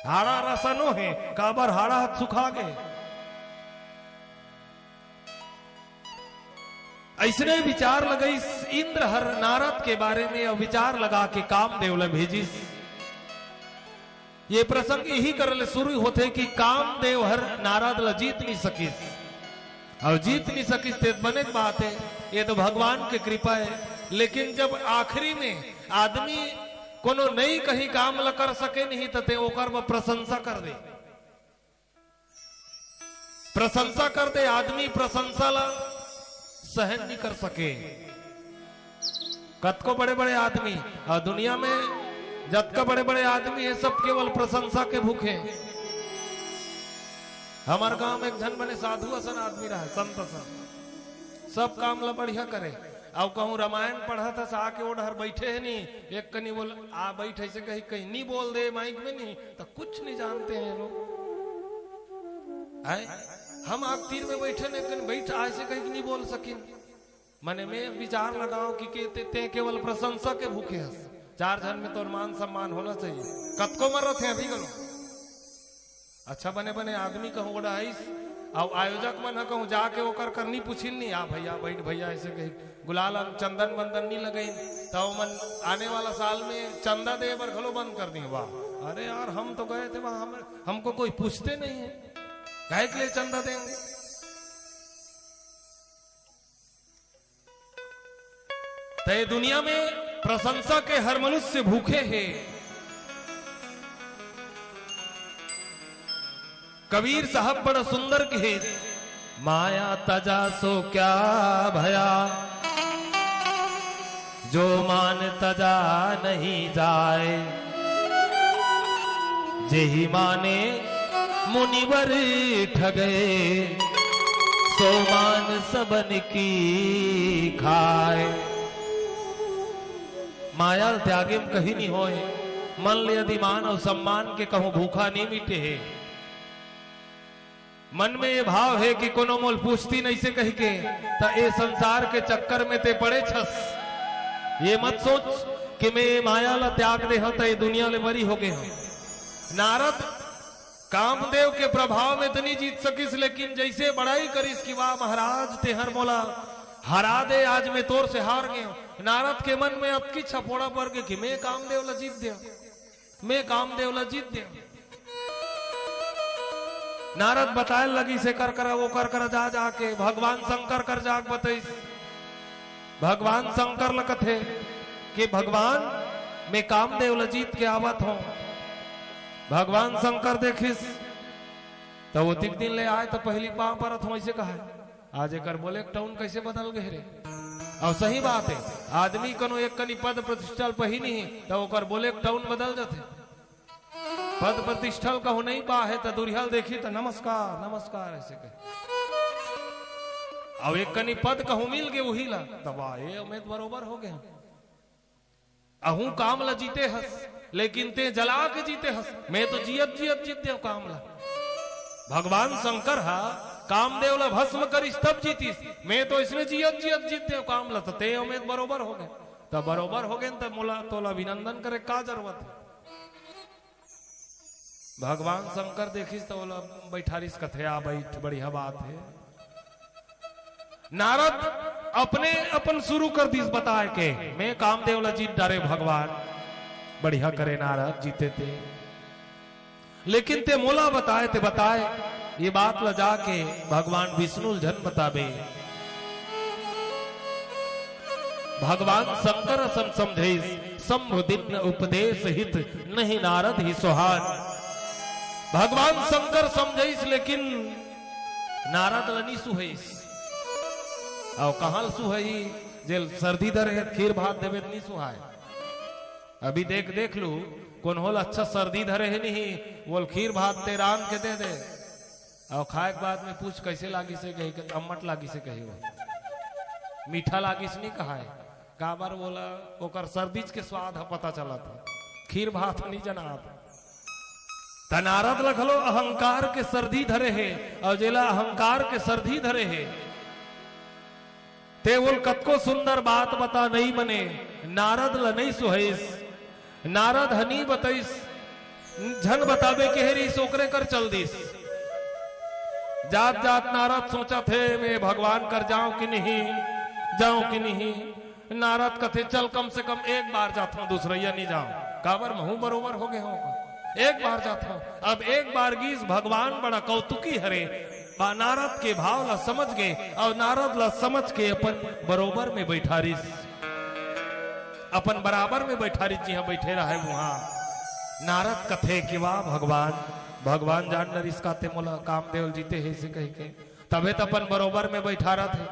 हाड़ा रसा नो हे, काबर हाड़ा ह सुखा गे। अइसने विचार लगाइस इंद्र हर नारद के बारे में, अउ विचार लगा के कामदेव ल भेजिस। ये प्रसंग इही कर ले शुरू होथे कि कामदेव हर नारद ल जीत नहीं सकिस, अउ जीत नहीं सकिस ते बने के बात हे, ये तो भगवान के कृपा हे। लेकिन जब आखिरी में आदमी कोनो नई कहीं काम ल कर सके नहीं, त ते ओकर बर प्रशंसा कर दे। प्रशंसा कर दे, आदमी प्रशंसा ला सहन नहीं कर सके। कतको बड़े-बड़े आदमी, अउ दुनिया में जतका बड़े-बड़े आदमी हे, सब केवल प्रशंसा के भूखे। हमर गांव में एक झन बने साधु असन आदमी रहय, संत असन, सब काम ला बढ़िया करे। अउ कहूं रामायण पढ़त हस, आके ओ डहर बइठे हे नी, एक कनी बोल, आ बइठ, अइसे कही, कहीं नी बोल दे माइक में नी, त कुछ नहीं जानते हैं लोग। हैं? हम आग तीर में बइठे ने, कहीं बइठ, अइसे कहीं नी बोल सकिन। मने में विचार लगाओ कि के ते, ते केवल प्रशंसा के भूखे हस। चार झन में तोर मान सम्मान होना चाहिए। कतको मर रथे अभी करो। अच्छा बने बने आदमी कहूं ओड़ा आइस, अउ आयोजक मन ह कहूं जाके ओकर करनी पुछिन नी, "आ भैया, बइठ भैया," अइसे कही, गुलाल अउ चंदन वंदन नी लगइन, त ओमन आने वाला साल में चंदा दे बर घलो बंद कर दी। वाह, अरे यार, हम तो गए थे वहां, हम, हमको कोई पूछते नहीं है, काहे के लिए चंदा देंगे? त ये दुनिया में प्रशंसा के हर मनुष्य भूखे हे। कबीर साहब बड़ा सुंदर कहे, "माया तजा सो क्या भया, जो मान तजा नहीं जाए।" जेहि माने मुनिवर ठगे, सो मान सबन की खाए। माया ल त्यागे म कहीं नहीं होय। मन ले यदि मान अउ सम्मान के कहूं भूखा नहीं मिटे हे। मन में ये भाव हे कि कोनो मोल पूछती नहीं से कहिके, त ए संसार के चक्कर में ते पड़े छस। ये मत सोच कि मैं ये माया ला त्याग दे हंव, त ये दुनिया ले बरी हो गे हंव। नारद कामदेव के प्रभाव में तो नहीं जीत सकिस, लेकिन जैसे बड़ाई करिस कि वाह महाराज, तेहर मोला हरा दे, आज मैं तोर से हार गे हंव। नारद के मन में अतकी छपोड़ा पर गे कि मैं कामदेव ला जीत दे हंव, मैं कामदेव ला जीत दे हंव। नारद बताए लगिस एकर करा, ओकर करा जा जाके भगवान शंकर कर जाके बतइस। भगवान शंकर ल कथे कि भगवान, मैं कामदेव ल जीत के आवत हंव। भगवान शंकर देखिस त ओतिक दिन ले आय त पहिली पांव परत हंव, अइसे कहय। आज एकर बोले के टोन कइसे बदल गे रे। अउ सही बात हे, आदमी कनो एक कनी पद प्रतिष्ठा ल पहिनी ही त ओकर बोले के टोन बदल जथे। पद प्रतिष्ठा ल कहूं नहीं पाहे त दुरिहा ल देखी त नमस्कार, नमस्कार अइसे कहे। अउ एक कनी पद कहूं मिल गे उही ला, त वाह, ए अमित बरोबर हो गे। अहूं काम ला जीते हस, लेकिन ते जला के जीते हस। मैं तो जियत जियत जीत देव काम ला। भगवान शंकर हा कामदेव ला भस्म करिस तब जीतिस, मैं तो इसने जियत जियत जीत देव काम ला। त ते अमित बरोबर हो गे, त बरोबर हो गे त मोला तोला अभिनंदन करे का जरूरत हे? भगवान शंकर देखिस त ओला बैठारिस, कथे, "आ बैठ, बढ़िया बात हे।" नारद अपने अपन शुरू कर दिस बताए के, "मैं कामदेव ला जीत डारे भगवान।" बढ़िया करे नारद, जीते ते, लेकिन ते मोला बताए, ते बताए, ये बात ला जाके भगवान विष्णु ल झन बताबे। भगवान शंकर असन समझइस, शंभु दीन उपदेश हित, नहीं नारद ही सुहान। भगवान शंकर समझइस, लेकिन नारद ल नी सुहइस। अउ कहां ल सुहई, जेल सर्दी धरे हे, खीर भात देबे त नी सुहाय। अभी देख, देख लू, कोनो ल अच्छा सर्दी धरे हे नहीं, वोल खीर भात ते रांध के दे दे। अउ खाए के बाद में पूछ, "कैसे लागिस हे?" कही के, "अम्मट लागिस हे," कही वो। "मीठा लागिस नहीं?" कहाए। काबर बोला, ओकर सर्दीच के स्वाद ह पता चलत हे, खीर भात नहीं जनात। त नारद ल घलो अहंकार के सर्दी धरे हे, अउ जेला अहंकार के सर्दी धरे हे, ते बोल कतको सुंदर बात बता नहीं मने, नारद ल नहीं सुहइस। नारद ह नी बतइस, झन बताबे केहे रिहिस, ओकरे कर चल दिस। जात जात नारद सोचत हे, "मैं भगवान कर जांव कि नहीं, जांव कि नहीं?" नारद कथे, "चल, कम से कम एक बार जाथंव, दूसरइया नी जांव, काबर महूं बरोबर हो गे हंव, एक बार जाथंव।" अब एक बार गीस, भगवान बड़ा कौतुकी हरे, बा नारद के भाव ला समझ गे, अउ नारद ला समझ के अपन बरोबर में बैठारिस। अपन बराबर में बैठारिस, जिहां बैठे रहय उहां। नारद कथे कि वाह भगवान, भगवान जान डरिस का ते मोला कामदेव जीते हे से कहिके, तभे त अपन बरोबर में बैठारत हे।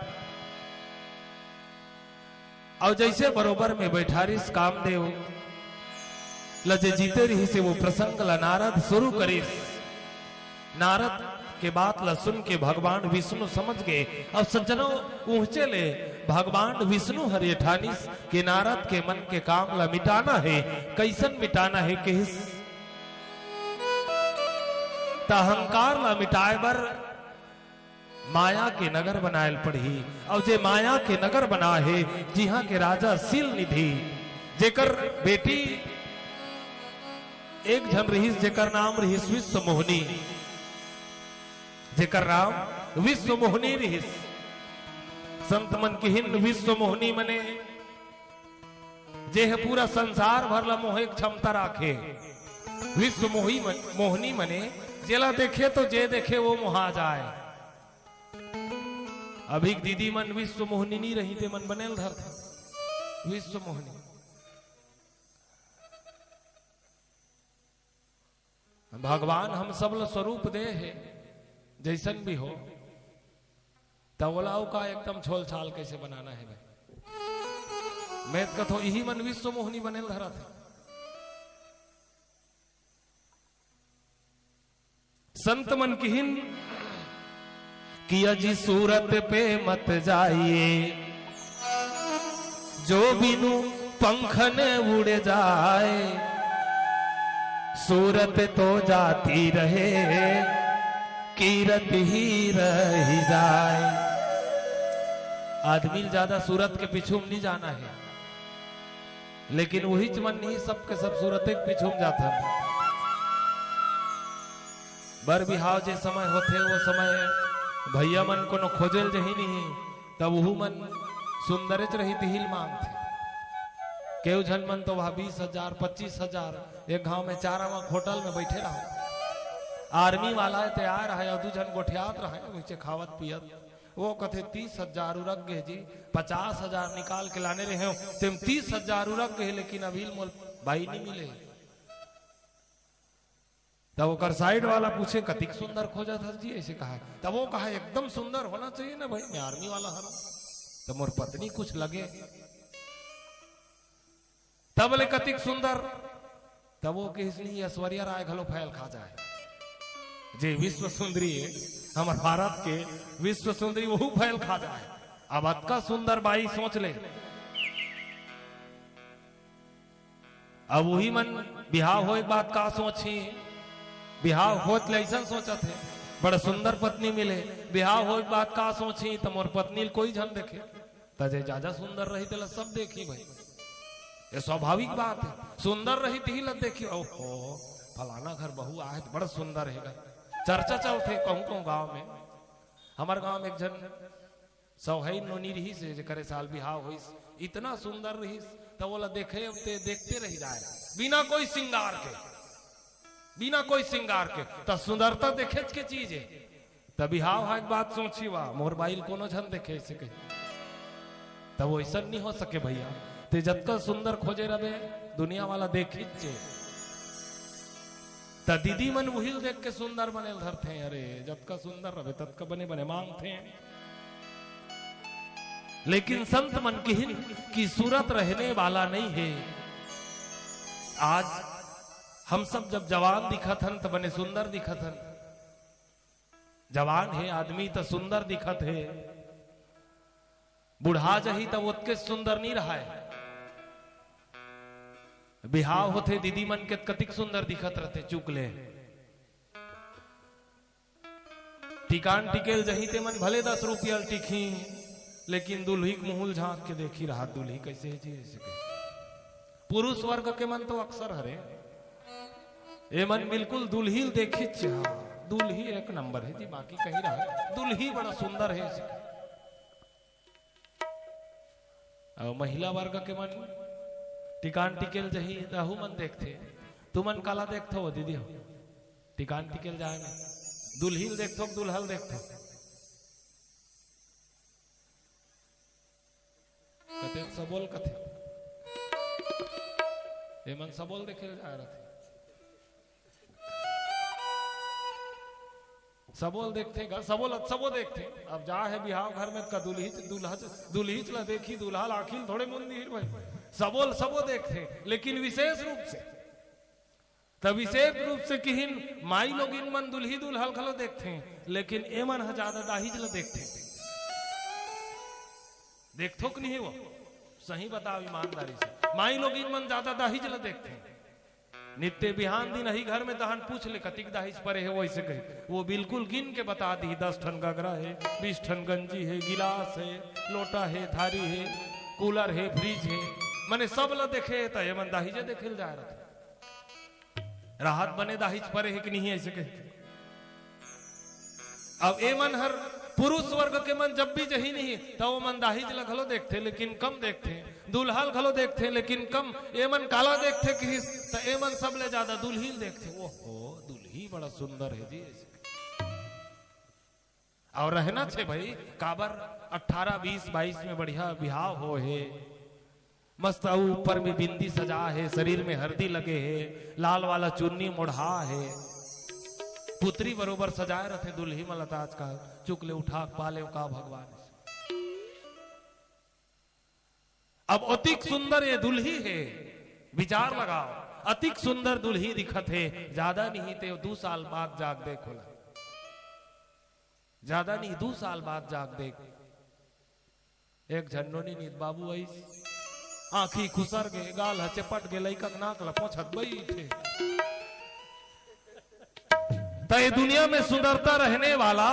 अउ जइसे बरोबर में बैठारिस कामदेव ल जे जीते रिहिस हे, वो प्रसंग ल नारद शुरू करिस। नारद के बात ला सुन के भगवान विष्णु समझ गे। अब सज्जनों, उहचे ले भगवान विष्णु हर ये ठानिस के नारद के मन के काम ला मिटाना हे। कइसन मिटाना हे कहिस, त अहंकार ला मिटाए बर माया के नगर बनाए ल पड़ही। अउ जे माया के नगर बना हे, जिहां के राजा शील निधि, जेकर बेटी एक झन रिहिस, जेकर नाम रिहिस विश्व मोहनी, जेकर नाम विश्व मोहनी रिहिस। संत मन किहिन विश्व मोहनी मने जे ह पूरा संसार भर ला मोहे के क्षमता राखे। विश्व मोही मन, मोहनी मने जेला देखे तो जे देखे वो मोहा जाए। अभी दीदी मन विश्व मोहनी नी रही, ते मन बने ल धरथे विश्व मोहनी। भगवान हम सब ल स्वरूप दे हे, जइसन भी हो, त ओला अउ का एकदम छोल छाल कइसे बनाना हे भाई? मैं त कथों, इही मन विश्व मोहनी बने ल धरत हे। संत मन किहिन कि अजी सूरत पे मत जाइए, जो बिनु पंखन उड़ जाए, सूरत तो जाती रहे, कीरत ही रह जाए। आदमी ल ज्यादा सूरत के पीछू म नहीं जाना हे, लेकिन वहीच मन नहीं, सबके सब सूरते के पीछू म जाथन। बर बिहाव जे समय होथे, वो समय भैया मन कोनो खोजे ल जही नहीं, तब उहू मन सुंदरेच रही तिही ल मांगथे। केहू झन मन तो वह बीस हजार, पच्चीस हजार, एक घांव में चार आमा होटल में बैठे रहा। आर्मी वाला हे, तैयार रहा, अउ दू झन गोठियात रहा, नीचे खावत पियत। वो कथे, "तीस हजार उरक गे जी, पचास हजार निकाल के लाने रहे हो, तेम तीस हजार उरक गे, लेकिन अभी मोल बाई नहीं मिले।" तब ओकर साइड वाला पूछे, "कतिक सुंदर खोजत हस जी?" ऐसे कहा। तब वो कहा, "एकदम सुंदर होना चाहिए ना भाई, मैं आर्मी वाला हूँ, तो मोर पत्नी कुछ लगे।" तब ले, "कतिक सुंदर?" तब वो कहिस, "नहीं, ऐश्वर्या राय घलो फैल खा जाए, जे विश्व सुंदरी है, हमर भारत के विश्व सुंदरी, वहू फैल खा जाए।" अब अतका सुंदर बाई सोच ले। अब वही मन बिहाव होए के बाद का सोचही, बिहाव होत ले ऐसन सोचत हे, बड़ा सुंदर पत्नी मिले, बिहाव होए के बाद का सोचही, त मोर पत्नी ल कोई झन देखे, त जे ज्यादा सुंदर रही, तेला सब देखी भाई। ये स्वाभाविक बात हे, सुंदर रही, तिही ल देखी, "ओहो, फलाना घर बहू आए, बड़ा सुंदर हे गा।" चर्चा चलथे कहूँ कहूँ गांव में। हमर गांव में एक झन सौहई नोनी रहिस हे, जेकर ए साल बिहाव होइस, इतना सुंदर रहिस, त ओला देखे ते देखते रह जाए, बिना कोई श्रृंगार के, बिना कोई श्रृंगार के, त सुंदरता देखेच के चीज हे। त बिहाव होए के बाद सोची, "वाह, मोर बाई ल कोनो झन देखे," ऐसे कही। तब वैसन नहीं हो सके भैया, ते जतका सुंदर खोजे रहे, दुनिया वाला देखिच हे। त दीदी मन उही ल देख के सुंदर बने ल धरथे। अरे, जतका सुंदर रहे, ततका बने बने मांगथे। लेकिन संत मन किहिन कि सूरत रहने वाला नहीं हे। आज हम सब जब जवान दिखत हन, त बने सुंदर दिखत हन। जवान हे आदमी, त सुंदर दिखत हे। बुढ़ा जही, त ओतके सुंदर नहीं रहाय। बिहाव होथे दीदी मन के, कतिक सुंदर दिखत रहथे, चुक ले। टिकान टिकेल जही, ते मन भले दस रुपया ल टिकही, लेकिन दुल्ही के मुंह ल झांक के देखी रहत, दुल्ही कैसे हे जी, ऐसे कही। पुरुष वर्ग के मन तो अक्सर हरे, ए मन बिल्कुल दुल्ही ल देखिच, हाँ, दुल्ही एक नंबर हे जी, बाकी कहीं रहा, दुल्ही बड़ा सुंदर हे, ऐसे कही। अउ महिला वर्ग के मन टिकान टिकेल जही, तहू मन देखथे। तुमन काला देखथो दीदी हो? टिकान टिकेल जाए में दुल्ही ल देखथो कि दूल्हा ल देखथो? कथे सबो ल कथे। एमन सबो ल देखे ल जाए रथे। सबो ल देखथे गा, सबो ल, सबो देखथे। अब जा हे बिहाव घर में, का दुल्ही, दुल्हा, दुल्हीच ल देखी, दूल्हा ल आँखी ल थोड़े मुंद दिही भाई। सबो ल, सबो देखथे, लेकिन विशेष रूप से। त विशेष रूप से किहिन, माई लोगिन मन दुल्ही दूल्हा ल घलो देखथे, लेकिन एमन ह ज्यादा दाहिज ल देखथे। देखथो कि नहीं वो? सही बताओ ईमानदारी से। माई लोगिन मन ज्यादा दाहिज ल देखथे। नित्य बिहान दिन अही घर में तहन पूछ ले, "कतिक दाहिज परे हे?" वैसे कही, वो बिल्कुल गिन के बता दी, "दस ठन गगरा हे, बीस ठन गंजी हे, गिलास हे, लोटा हे, थारी हे, कूलर हे, फ्रिज हे।" मने सब ल देखे, त एमन दाहिजे देखे ल जाए रथे। राहत बने दाहिज परे हे कि नहीं, ऐसे कही। अब एमन हर पुरुष वर्ग के मन जब भी जही नहीं, त ओमन दाहिज ल घलो देखथे, लेकिन कम देखथे, दूल्हा ल घलो देखथे, लेकिन कम। एमन काला देखथे किहिस, त एमन सबले ज्यादा दुल्ही ल देखथे। "ओहो, दुल्ही बड़ा सुंदर हे जी।" अउ रहना छे भाई, काबर अठारह, बीस, बाईस में बढ़िया बिहाव हो हे, मस्त, अउ ऊपर में बिंदी सजा हे, शरीर में हरदी लगे हे, लाल वाला चुन्नी मोढ़ा हे, पुतरी बरोबर सजाए रथे दुल्ही मन ल। त आजकल चुक ले उठा के पाले का भगवान। अब अतिक सुंदर ये दुल्ही हे, विचार लगाओ, अतिक सुंदर दुल्ही दिखत हे, ज्यादा नहीं ते दू साल बाद जाके देख ओला, ज्यादा नहीं, दू साल बाद जाके देख। एक झन नोनी नित बाबू आइस, आँखी खुसर गे, गाल ह चपट गे, लइका के नाक ल पोंछत बइठे। त ये दुनिया में सुंदरता रहने वाला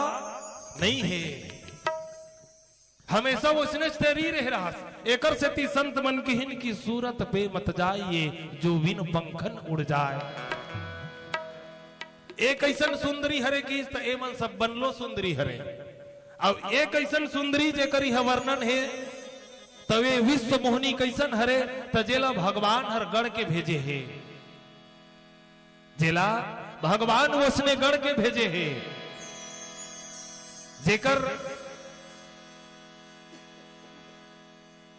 नहीं हे, हमेशा वइसनेच तरी रहे रहस। एकर सेती संत मन किहिन कि सूरत पे मत जाइए, जो बिन पंखन उड़ जाए। एक अइसन सुंदरी हरे किहिस त ए मन सब बनलो सुंदरी हरे। अब एक अइसन सुंदरी जेकर इहाँ वर्णन हे, त ए विश्व मोहनी कइसन हरे, त जेला भगवान हर गढ़ के भेजे हे, जेला भगवान वइसने गढ़ के भेजे हे, जेकर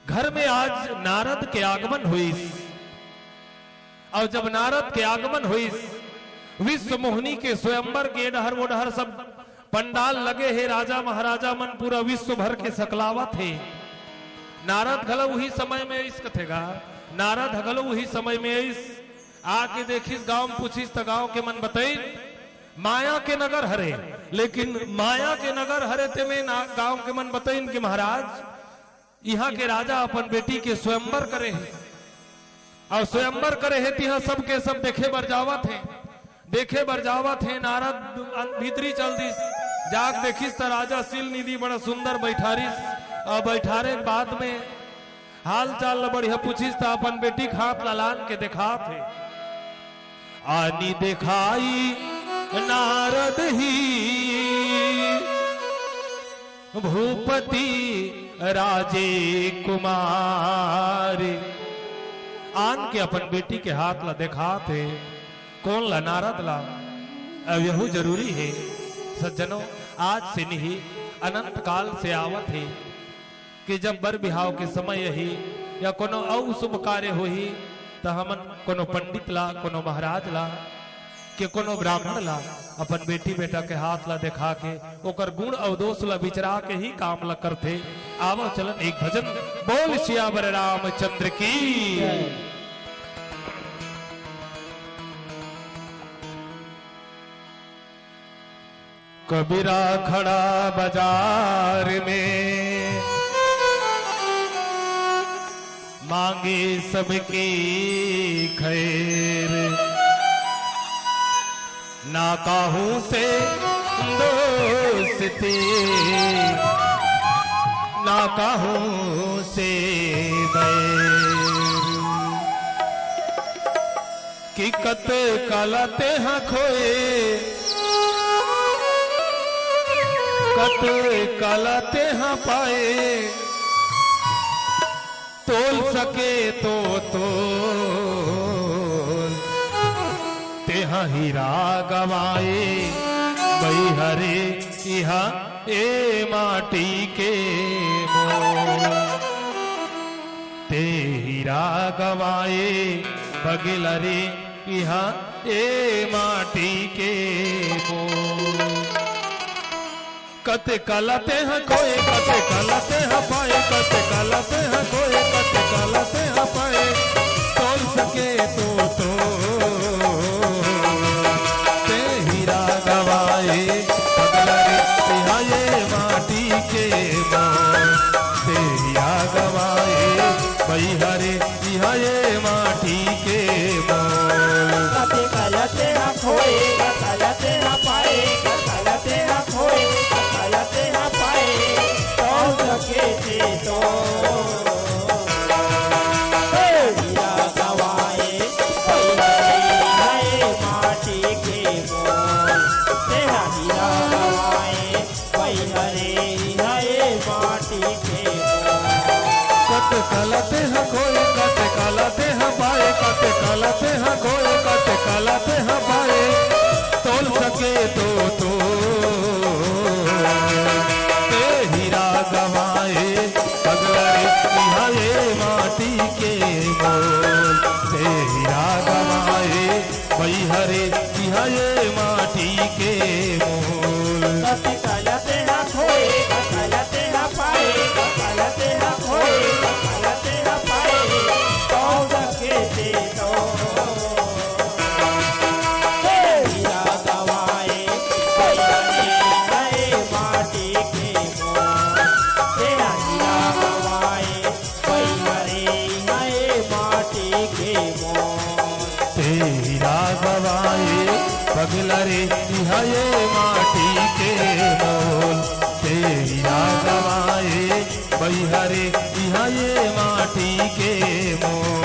घर में आज नारद के आगमन होइस। अउ जब नारद के आगमन होइस, विश्व मोहनी के स्वयंवर के डहर वो डहर सब पंडाल लगे हे, राजा महाराजा मन पूरा विश्व भर के सकलावत हे। नारद घलो उही समय में आइस कथे गा, नारद घलो उही समय में आइस। आके देखिस, गांव में पूछिस त गांव के मन बतइन, माया के नगर हरे, लेकिन माया के नगर हरे ते में ना, गांव के मन बतइन कि महाराज, इहाँ के राजा अपन बेटी के स्वयंवर करे हे, अउ स्वयंवर करे हे, तिहाँ सबके सब देखे बर जावत हे, देखे बर जावत हे। नारद अन-, भीतरी चल दिस, जाके देखिस त राजा शील निधि बड़ा सुंदर बइठारिस, अउ बइठारे के बाद में हाल चाल ल बढ़िया पूछिस त अपन बेटी के हाथ ल लान के देखात हे। आनि देखाई नारद ही भूपति राजे कुमार। आन के अपन बेटी के हाथ ला देखात हे। कोन ला? नारद ला। अब यहू जरूरी हे सज्जनों, आज से नहीं, अनंत काल से आवत हे कि जब बर बिहाव के समय ही या कोनो अउ शुभ कार्य होही, त हमन कोनो पंडित ला, कोनो महाराज ला, के कोनो ब्राह्मण ला अपन बेटी बेटा के हाथ ला देखा के ओकर गुण अउ दोष ला विचरा के ही काम ला करथे। आवो चलन एक भजन। बोल सियावर रामचंद्र की। कबीरा खड़ा बाजार में, मांगे सबकी खैर। ना काहू से दोस्ती, ना काहू से बैर। कि कत काला तेहा खोए, कत काला तेहा पाए, तोल सके तो तोल। तेहा हीरा गवाए बई हरे इहा ए माटी के मोल। ते हीरा गवाए बगेला रे इहा ए माटी के मोल। कत काला तेहा खोए, कत काला तेहा पाए, कत काला तेहा खोए, कत काला तेहा पाए, तोल सके तो तोल। ते हीरा गवाए बगेला रे इहा ए माटी के मोल। ते हीरा गवाए बई हरे इहा ए माटी के मोल। कत काला तेहा खोए, कत काला तेहा पाए, कत काला तेहा खोए, कत काला तेहा पाए, तोल सके ते तोल। हे हीरा गवाए, बई हरे इहा ए माटी के मोल। तेहा हीरा गवाए, बई हरे इहा ए माटी के मोल। कत काला तेहा खोए, कत काला तेहा पाए, कत काला तेहा खोए, कत काला तेहा पाए, तोल सके तो तोल। ते हीरा गवाए बगेला रे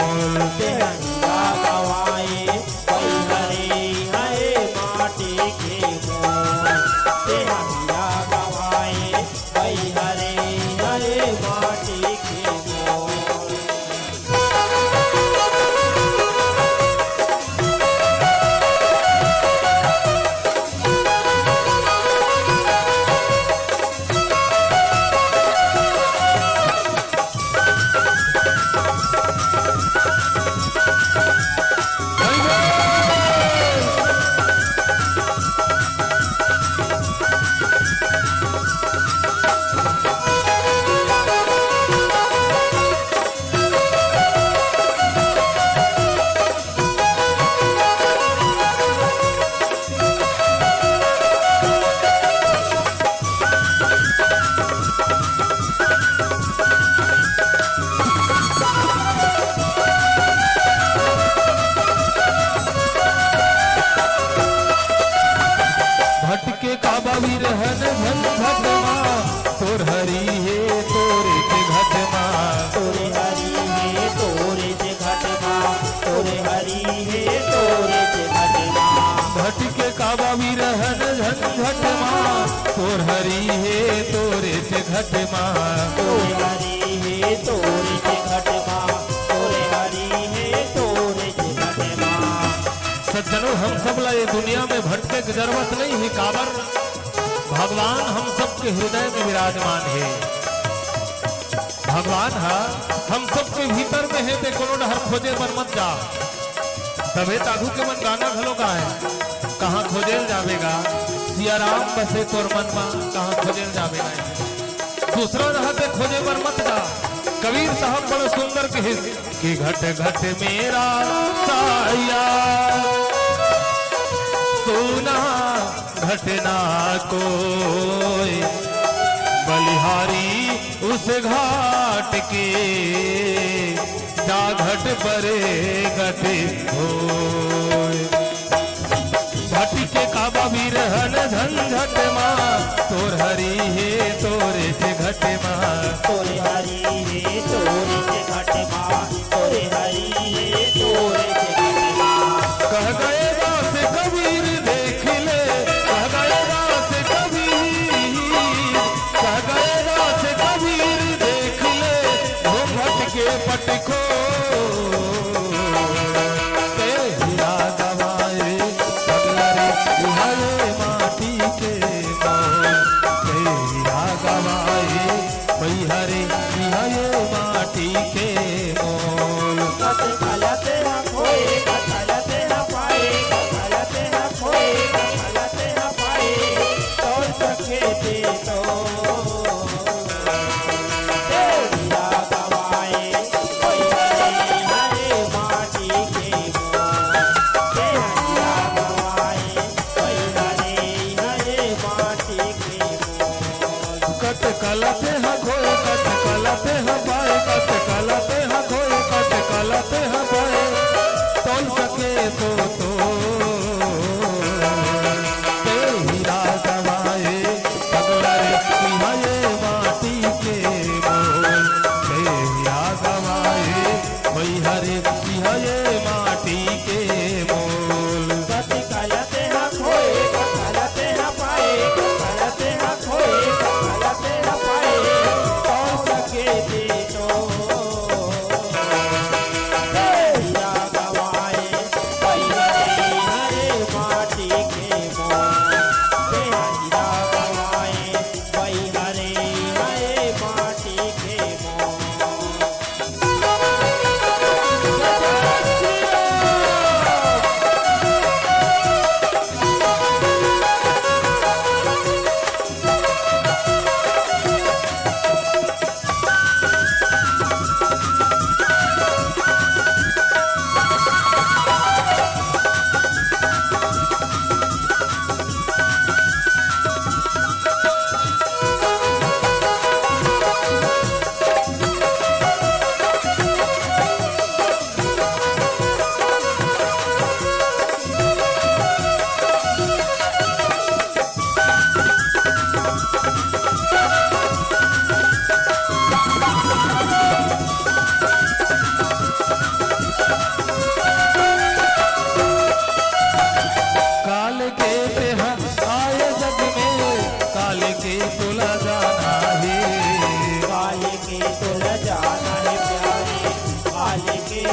तेहंगा गवाए, पई हरे हरे माटी के मोल। तेहंगा गवाए, पई हरे हरे माटी के मोल। भटके काबा विरहन झंझट मा, तोर हरी हे तोरे के घट मा। तोरे हरी हे तोरे के घट मा, तोरे हरी हे तोरे के घट मा। भटके काबा विरहन झंझट मा, तोर हरी हे तोरे के घट मा। तोरे हरी हे तोरे के घट मा, तोरे हरी हे तोरे के घट मा। सज्जनों, हम सब ला ये दुनिया में भटके के जरूरत नहीं हे, काबर भगवान हम सबके हृदय में विराजमान हे। भगवान ह हम सबके भीतर में हे, ते कोनो डहर खोजे बर मत जा। तभे त आघू के मन गाना घलो गाए, कहाँ खोजे ल जाबे गा, सिया राम बसे तोर मन मा, कहाँ खोजे ल जाबे गा। दूसरा डहर ते खोजे बर मत जा। कबीर साहब बड़ा सुंदर कहिस कि घट घट मेरा साया, सोना घट ना कोई, बलिहारी उस घाट के, जा घट परे घट होय। भटके काबा विरहन झंझट मा, तोर हरी हे तोरे के घट मा। तोरे हरी हे तोरे के घट मा, तोरे हरी हे तोरे के घट मा। कह गए दास कबीर देख ले, कह गए दास कबीर, कह गए दास कबीर देख ले, घूंघट के पट खोल। ते हीरा गवाए पगला रे, इहाँ ये माटी के मोल। ते हीरा गवाए पई हरे, इहाँ ये माटी के मोल। कत कलते ह खोए, कत कलते ह पाए, कत कलते ह खोए, कत कलते ह पाए, तोर सखे ते तो। ते हीरा गवाए, पई हरे, हरे माटी के मोल। ते हीरा गवाए, पई हरे, हरे माटी के मोल। कत कलते ह खोए, कत कलते ह पाए, कत कलते ह खोए, कत कलते ह पाए, तोल सके तो तो। ते हीरा गवाए, पगला रे, इहाँ ये माटी के मोल। ते हीरा गवाए, पई हरे, इहाँ ये माटी के मोल। कत कलते ह खोए, कत कलते ह पाए, कत कलते ह खोए, कत कलते ह पाए, तोल सके ते तो। ते हीरा गवाए, पई हरे, हरे माटी के मोल। ते हीरा गवाए, पई हरे, हरे माटी के मोल।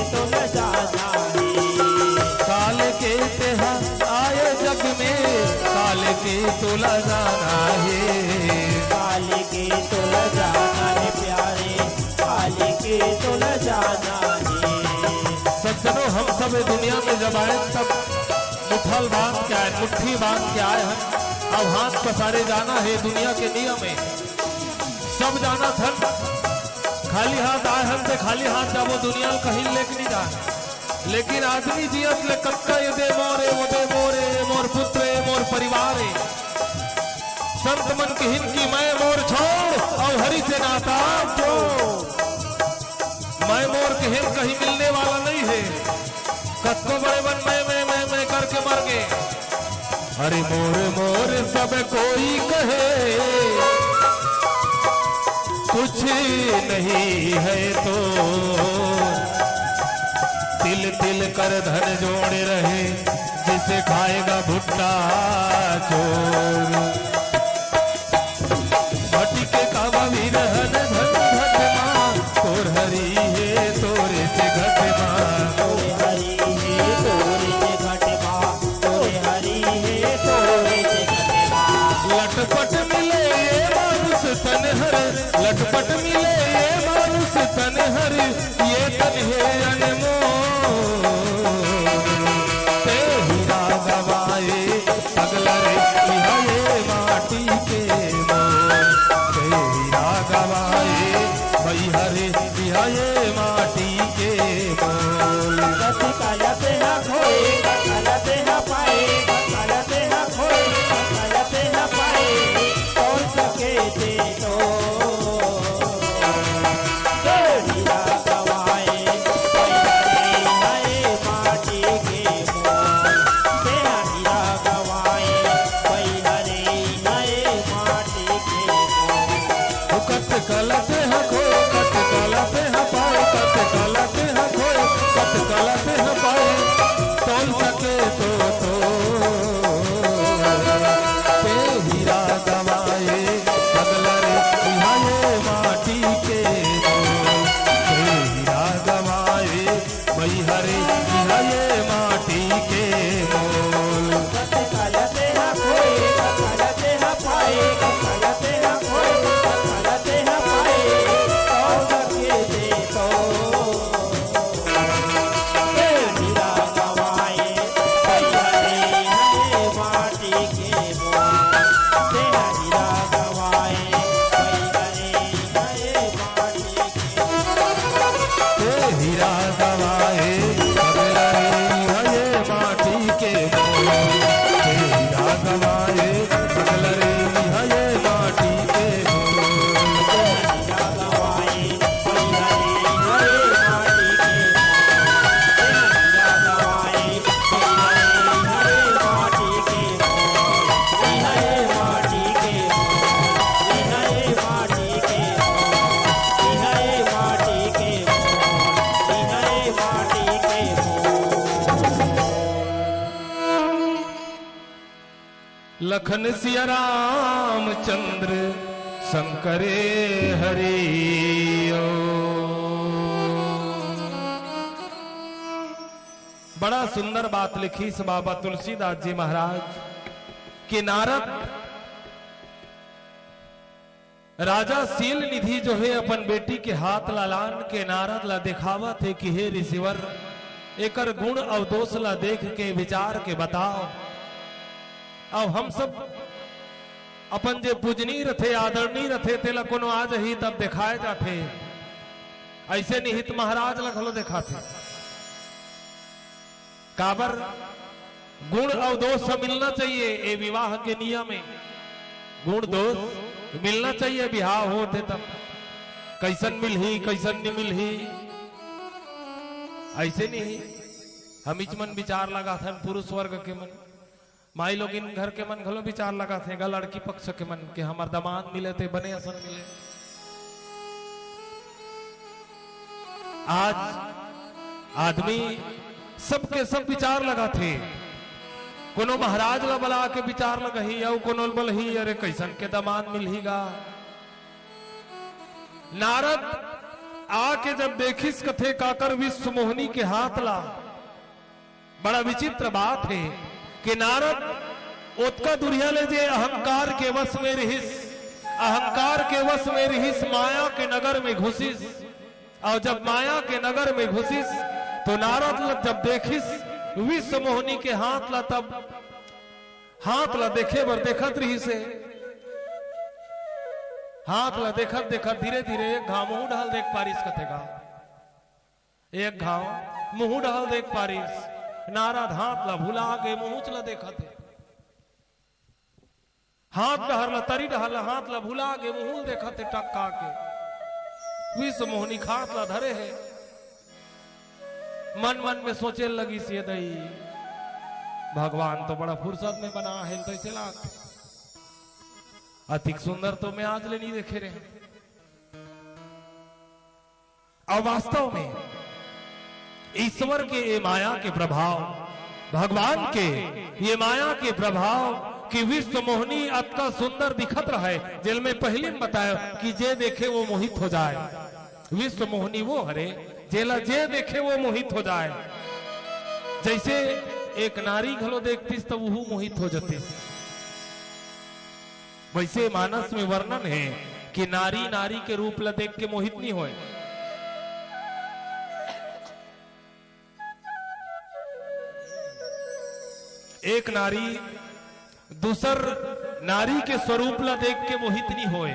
तोला जाना हे। काल के तेहा आए जग में, काल के तोला जाना हे। काल के तोला जाना हे प्यारे, काल के तोला जाना हे। सज्जनों, हम सब ये दुनिया में जब आए, तब मुट्ठल बांध के आए, मुट्ठी बांध के आए हन। अब हाथ पसारे जाना हे, दुनिया के नियम हे। सब जानत हन, खाली हाथ आए हन ते खाली हाथ जाबो, दुनिया ल कहीं लेके नहीं जाए। लेकिन आदमी जियत ले कतका ये दे मोर ए, वो दे मोर ए, ये मोर पुत्र ए, मोर परिवार ए। संत मन किहिन कि मैं मोर छोड़ अउ हरि से नाता जोड़। मैं मोर किहिन कहीं मिलने वाला नहीं हे। कतको बड़े मन मैं, मैं, मैं, मैं करके मर गे। अरे मोर मोर सब कोई कहे, कुछ नहीं है तो तिल तिल कर धन जोड़े रहे, जिसे खाएगा भुट्टा चोर। मटिक काबा विरहन धन घट मा, तोर हरि हे तोरे से घट मा। तोरे हरि हे तोरे से घट मा, तोरे हरि हे तोरे से घट मा। लटपट मिले ये मानुष तन हर, लटपट मिले ये मानुष तन हर, ये तन हे अनमोल। ते हीरा गवाए पगला रे, इहा ये माटी के मोल। ते हीरा गवाए भैया रे, इहा ये माटी के मोल। कति काला तेहा खोए, काला तेहा पाए, काला तेहा खोए, काला तेहा पाए, तोल सके ते तो। कत कलत हको, कत कलत ह पाए, कत कलत ह खोए, कत कलत ह पाए, तोल सके तो तो। ते हीरा गवाए, पगला रे, इहाँ ये माटी के मोल। ते हीरा गवाए, भई हरे, इहाँ ये माटी के मोल। ते हीरा गवाए, पगला रे, इहाँ ये माटी के मोल। ते हीरा गवाए, पगला रे, इहाँ ये माटी के मोल। लखन सिया रामचंद्र शंकरे हरि ओम। बड़ा सुंदर बात लिखिस बाबा तुलसीदास जी महाराज कि नारद राजा शील निधि जो हे अपन बेटी के हाथ ला लान के नारद ला देखावत हे कि हे ऋषिवर, एकर गुण अउ दोष ला देख के विचार के बताव। अउ हम सब अपन जे पूजनीय रथे, आदरणीय रथे, तेला कोनो आ जही तब देखाए जाथे। अइसे निहित महाराज ला घलो देखाथे। काबर गुण अउ दोष ह मिलना चाहिए, ए विवाह के नियम हे। गुण दोष मिलना चाहिए, बिहाव होत हे तब। कइसन मिलही, कइसन नि मिलही, अइसे निही। हमीच मन विचार लगाथन, पुरुष वर्ग के मन, माई लोगिन घर के मन घलो विचार लगाथे गा, लड़की पक्ष के मन के हमर दमांद मिले ते बने असन मिले। आज आदमी सबके सब विचार लगाथे, कोनो महाराज ला बला के विचार लगही, अउ कोनो बलही, "अरे कइसन के दमांद मिलही गा?" नारद आके जब देखिस कथे काकर विश्व मोहनी के हाथ ला। बड़ा विचित्र बात हे कि नारद ओतका दुरिहा ले जे अहंकार के वश में रिहिस, अहंकार के वश में रिहिस, माया के नगर में घुसिस। अउ जब माया के नगर में घुसिस तो नारद ल-, जब देखिस विश्व मोहनी के हाथ ला, तब हाथ ला देखे बर देखत रिहिस हे। हाथ ला देखत देखत धीरे धीरे एक घांव मुहूं डहल देख पारिस कथे गा। एक घांव मुहूं डहल देख पारिस। नारद हाथ ला भुला गे, मुहूंच ला देखत हे। हाथ डहर ला, तरी डहर ला, हाथ ला भुला गे, मुहूं ल देखत हे टकका के। विश्व मोहनी हाथ ला धरे हे। मन मन में सोचे लगिस, ये दई, भगवान तो बड़ा फुरसत में बना हे, तइसे लागथे। अतिक सुंदर तो मैं आज ले नइ देखे रहेंव। अउ वास्तव में ईश्वर के ये माया के प्रभाव, भगवान के ये माया के प्रभाव कि विश्व मोहनी अतका सुंदर दिखत रहय, जेला मैं पहिली में बतायेंव कि जे देखे वो मोहित हो जाय। विश्व मोहनी वो हरे, जेला जे देखे वो मोहित हो जाय। जइसे एक नारी घलो देखतिस त उहू मोहित हो जतिस। वइसे मानस में वर्णन हे कि नारी नारी के रूप ला देख के मोहित नइ होय। एक नारी दूसर नारी के स्वरूप ला देख के मोहित नइ होय।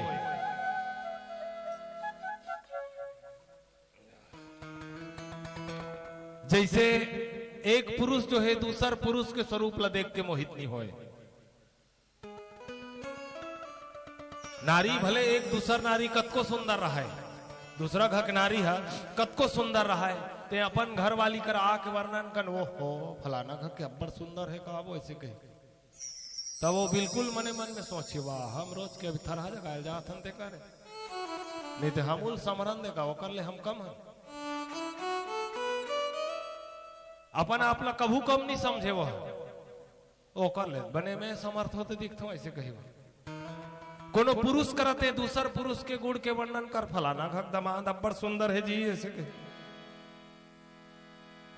जइसे एक पुरुष जो हे दूसर पुरुष के स्वरूप ला देख के मोहित नइ होय। नारी भले एक दूसर नारी कतको सुंदर रहय, दूसरा घर के नारी ह कतको सुंदर रहय, तें अपन घरवाली करा आके वर्णन करन, "ओहो, फलाना घर के अब्बड़ सुंदर हे का वो?" अइसे कही। त वो बिल्कुल मने मन में सोचही, "वाह, हम रोज के अभी थरहा जगाय ल जात हन तेकर, नइ ते हमू ल समरन दे का, ओकर ले हम कम हन?" अपन आप ला कभू कम नइ समझे वो ह। ओकर ले बने मैं समर्थ होते दिखथंव, अइसे कही वो। कोनो पुरुष करा तें दूसर पुरुष के गुण के वर्णन कर, "फलाना घर के दमाद अब्बड़ सुंदर हे जी," अइसे कही।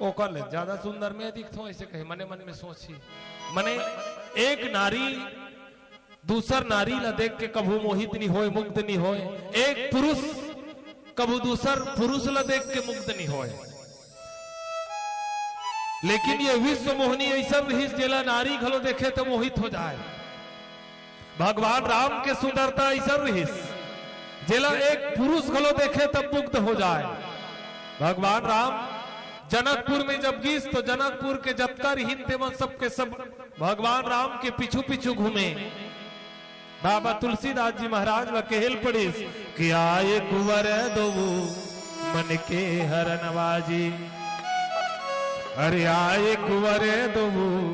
ओकर ले ज्यादा सुंदर मैं दिखथंव, अइसे कही, मने मन में सोचही। मने एक नारी दूसर नारी ला देख के कभू मोहित नइ होय, मुग्ध नइ होय। एक पुरुष कभू दूसर पुरुष ला देख के मुग्ध नइ होय। लेकिन ये विश्व मोहनी अइसन रिहिस, जेला नारी घलो देखे त मोहित हो जाय। भगवान राम के सुंदरता अइसन रिहिस, जेला एक पुरुष घलो देखे त मुग्ध हो जाय। भगवान राम जनकपुर में जब गिस, तो जनकपुर के जतका रिहिन, तेमन सबके सब भगवान राम के पीछू पीछू घूमे। बाबा तुलसीदास जी महाराज ला कहे ल पड़िस कि "आय कुंवर दोऊ मन के हरन बाजी, अरे आय कुंवर दोऊ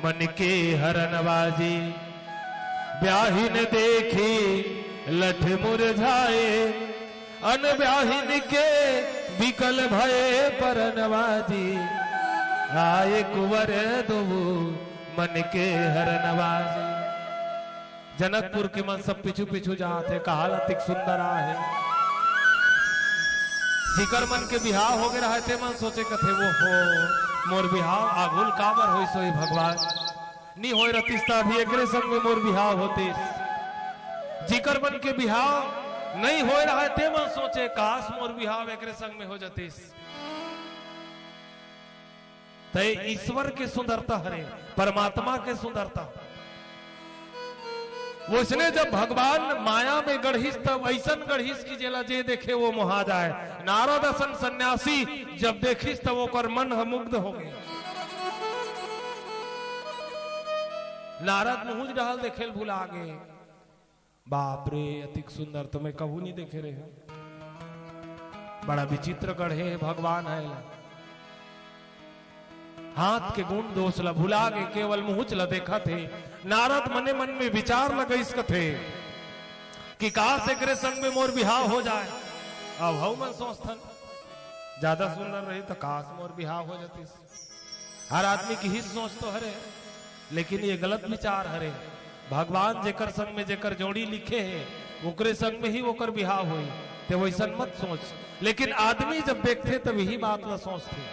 मन के हरन बाजी, ब्याहिन देखी लठ मुरझाए, अन ब्याहिन के बिकल भये परन बाजी, आय कुंवर दोऊ मन के हरन बाजी।" जनकपुर के मन सब पीछू पीछू जात हे, काहल अतिक सुंदर आहे। जिकर मन के बिहाव होगे रहय, ते मन सोचे कथे, "वो हो, मोर बिहाव आघू ल काबर होइस होही भगवान? नइ होय रहतिस त अभी एकरे संग में मोर बिहाव होतिस।" जिकर मन के बिहाव नइ होय रहय, ते मन सोचे, "काश मोर बिहाव एकरे संग में हो जतिस।" त ये ईश्वर के सुंदरता हरे, परमात्मा के सुंदरता। वइसने जब भगवान माया में गढ़िस, तब अइसन गढ़िस कि जेला जे देखे वो मोहा जाय। नारद असन सन्यासी जब देखिस, तब ओकर मन ह मुग्ध होगे। नारद मुहूंच डहल देखे ल भुला गे। बाप रे, अतिक सुंदर तो मैं कभू नइ देखे रहेंव। बड़ा विचित्र गढ़े हे भगवान ह एला। हाथ के गुण दोष ला भुला गे, केवल मुहूंच ला देखत हे। नारद मने मन में विचार लगइस कथे कि काश एकरे संग में मोर बिहाव हो जाय। अब हऊ मन सोचथन, ज्यादा सुंदर रही त काश मोर बिहाव हो जतिस। हर आदमी के ही सोच तो हरे, लेकिन ये गलत विचार हरे। भगवान जेकर संग में जेकर जोड़ी लिखे हे, ओकरे संग में ही ओकर बिहाव होई। ते वैसन मत सोच। लेकिन आदमी जब देखथे, तब यही बात ला सोचथे।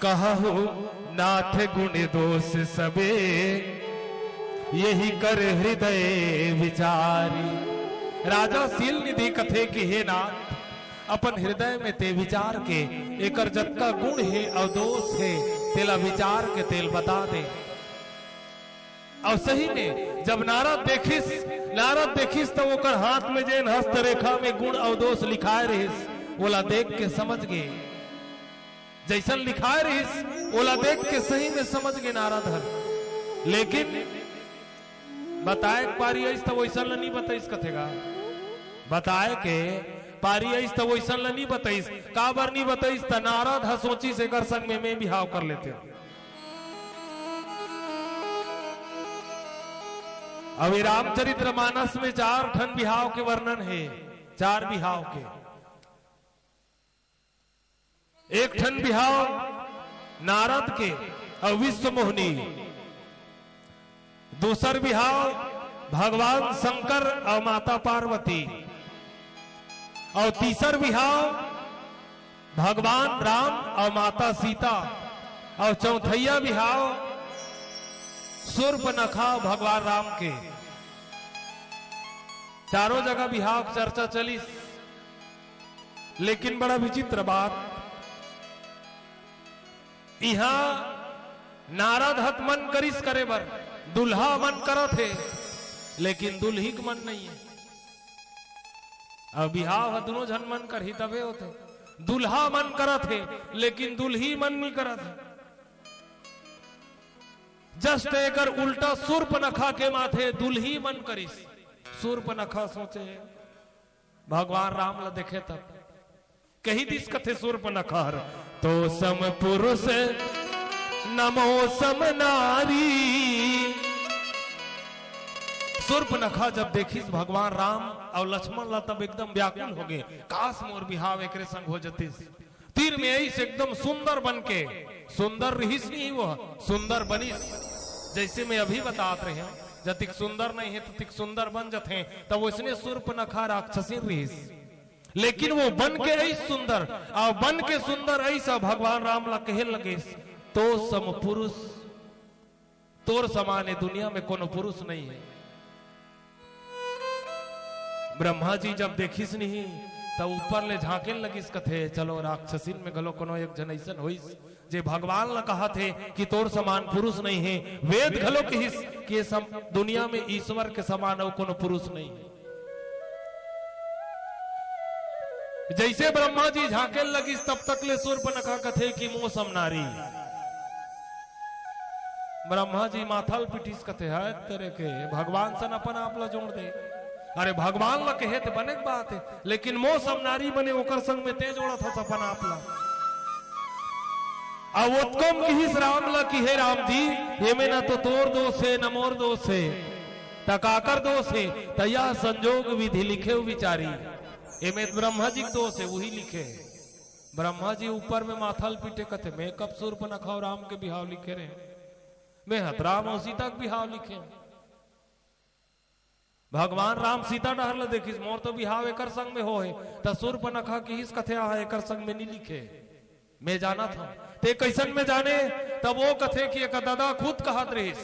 कहहु नाथ गुण दोष सबे, यही कर हृदय विचारी। राजा शील निधि कथे कि हे नाथ, अपन हृदय में ते विचार के, एकर जतका गुण हे अउ दोष हे, तेला विचार के तेल बता दे। अउ सही में जब नारद देखिस, नारद देखिस, त ओकर हाथ में जेन हस्तरेखा में गुण अउ दोष लिखाए रहिस, ओला देख के समझ गे। जैसन लिखाए रहिस, ओला देख के सही में समझ गे नारद हर। लेकिन बताए के पारी आइस, त वैसन ल नहीं बताइस कथे गा। बताए के पारी आइस, त वैसन ल नहीं बताइस। काबर नहीं बताइस? त नारद ह सोचिस, एकर संग में मैं बिहाव कर लेते। अभी रामचरित्र मानस में चार ठन बिहाव के वर्णन हे, चार बिहाव के। एक ठन बिहाव नारद के अउ विश्व मोहनी, दूसर बिहाव भगवान शंकर अउ माता पार्वती, अउ तीसर बिहाव भगवान राम अउ माता सीता, अउ चौथैया बिहाव सूर्पनखा भगवान राम के। चारों जगह बिहाव के चर्चा चलिस, लेकिन बड़ा विचित्र बात, इहां नारद ह त मन करिस करे बर, दुल्हा मन करत हे, लेकिन दुल्ही के मन नहीं हे। अब बिहाव ह दुनों झन मन करही तभे होथे। दुल्हा मन करत हे, लेकिन दुल्ही मन नहीं करत हे। जस्ट एकर उल्टा सूर्पनखा के माथे दुल्ही मन करिस। सूर्पनखा सोचे, भगवान राम ला देखे तब कही दिस कथे सूर्पनखा हर, "तो सम पुरुष नमो सम नारी।" सूर्पनखा जब देखिस भगवान राम अउ लक्ष्मण ला, तब एकदम व्याकुल हो गे, "काश मोर बिहाव एकरे संग हो जतिस।" तीर में आइस एकदम सुंदर बन के, सुंदर रिहिस नहीं वो, सुंदर बनिस। जैसे मैं अभी बतात रहे हूं, जतिक सुंदर नहीं हे, ततिक सुंदर बन जथे, तब वैसने सूर्पनखा राक्षसी रिहिस। लेकिन वो बन के आइस सुंदर, अउ बन के सुंदर आइस, भगवान राम ला कहे लगिस, "तो सम पुरुष, तोर समान ए दुनिया में कोनो पुरुष नहीं हे।" ब्रह्मा जी जब देखिस नहीं, तब ऊपर ले झांकेन लगिस, कथे, "चलो, राक्षसीन में घलो कोनो एक झन अइसन होइस, जे भगवान ला कहत हे कि तोर समान पुरुष नहीं हे।" वेद घलो किहिस कि ये सम-, दुनिया में ईश्वर के समान अउ कोनो पुरुष नहीं हे। जैसे ब्रह्मा जी झांकेन लगिस, तब तक ले सूर्पनखा कथे कि "मो सम नारी।" ब्रह्मा जी माथा ल पिटिस, कथे, "हे तेरे के, भगवान सन अपन आप ला जोड़ दे।" अरे, भगवान ला कहे ते बने के बात हे, लेकिन "मो सम नारी" बने, ओकर संग में ते जोड़त हस अपन आप ला। अउ ओतकोम किहिस राम ला कि "हे राम जी, एमे न तो तोर दोष हे, न मोर दोष हे, त काकर दोष हे? त यह संजोग विधि लिखेउ विचारी।" एमे त ब्रह्मा जी के दोष हे, उही लिखे हे। ब्रह्मा जी ऊपर में माथा ल पीटे, कथे, "मैं कब सूर्पनखा अउ राम के बिहाव लिखे रहे? मैं ह त राम अउ सीता के बिहाव लिखे हंव।" भगवान राम सीता डहर ल देखिस, "मोर तो बिहाव एकर संग में होहे।" त सूर्पनखा किहिस, कथे, "आहा, एकर संग में नी लिखे, मैं जानत हंव।" "ते कइसन में जाने?" तब वो कथे कि एक ददा खुद कहत रिहिस,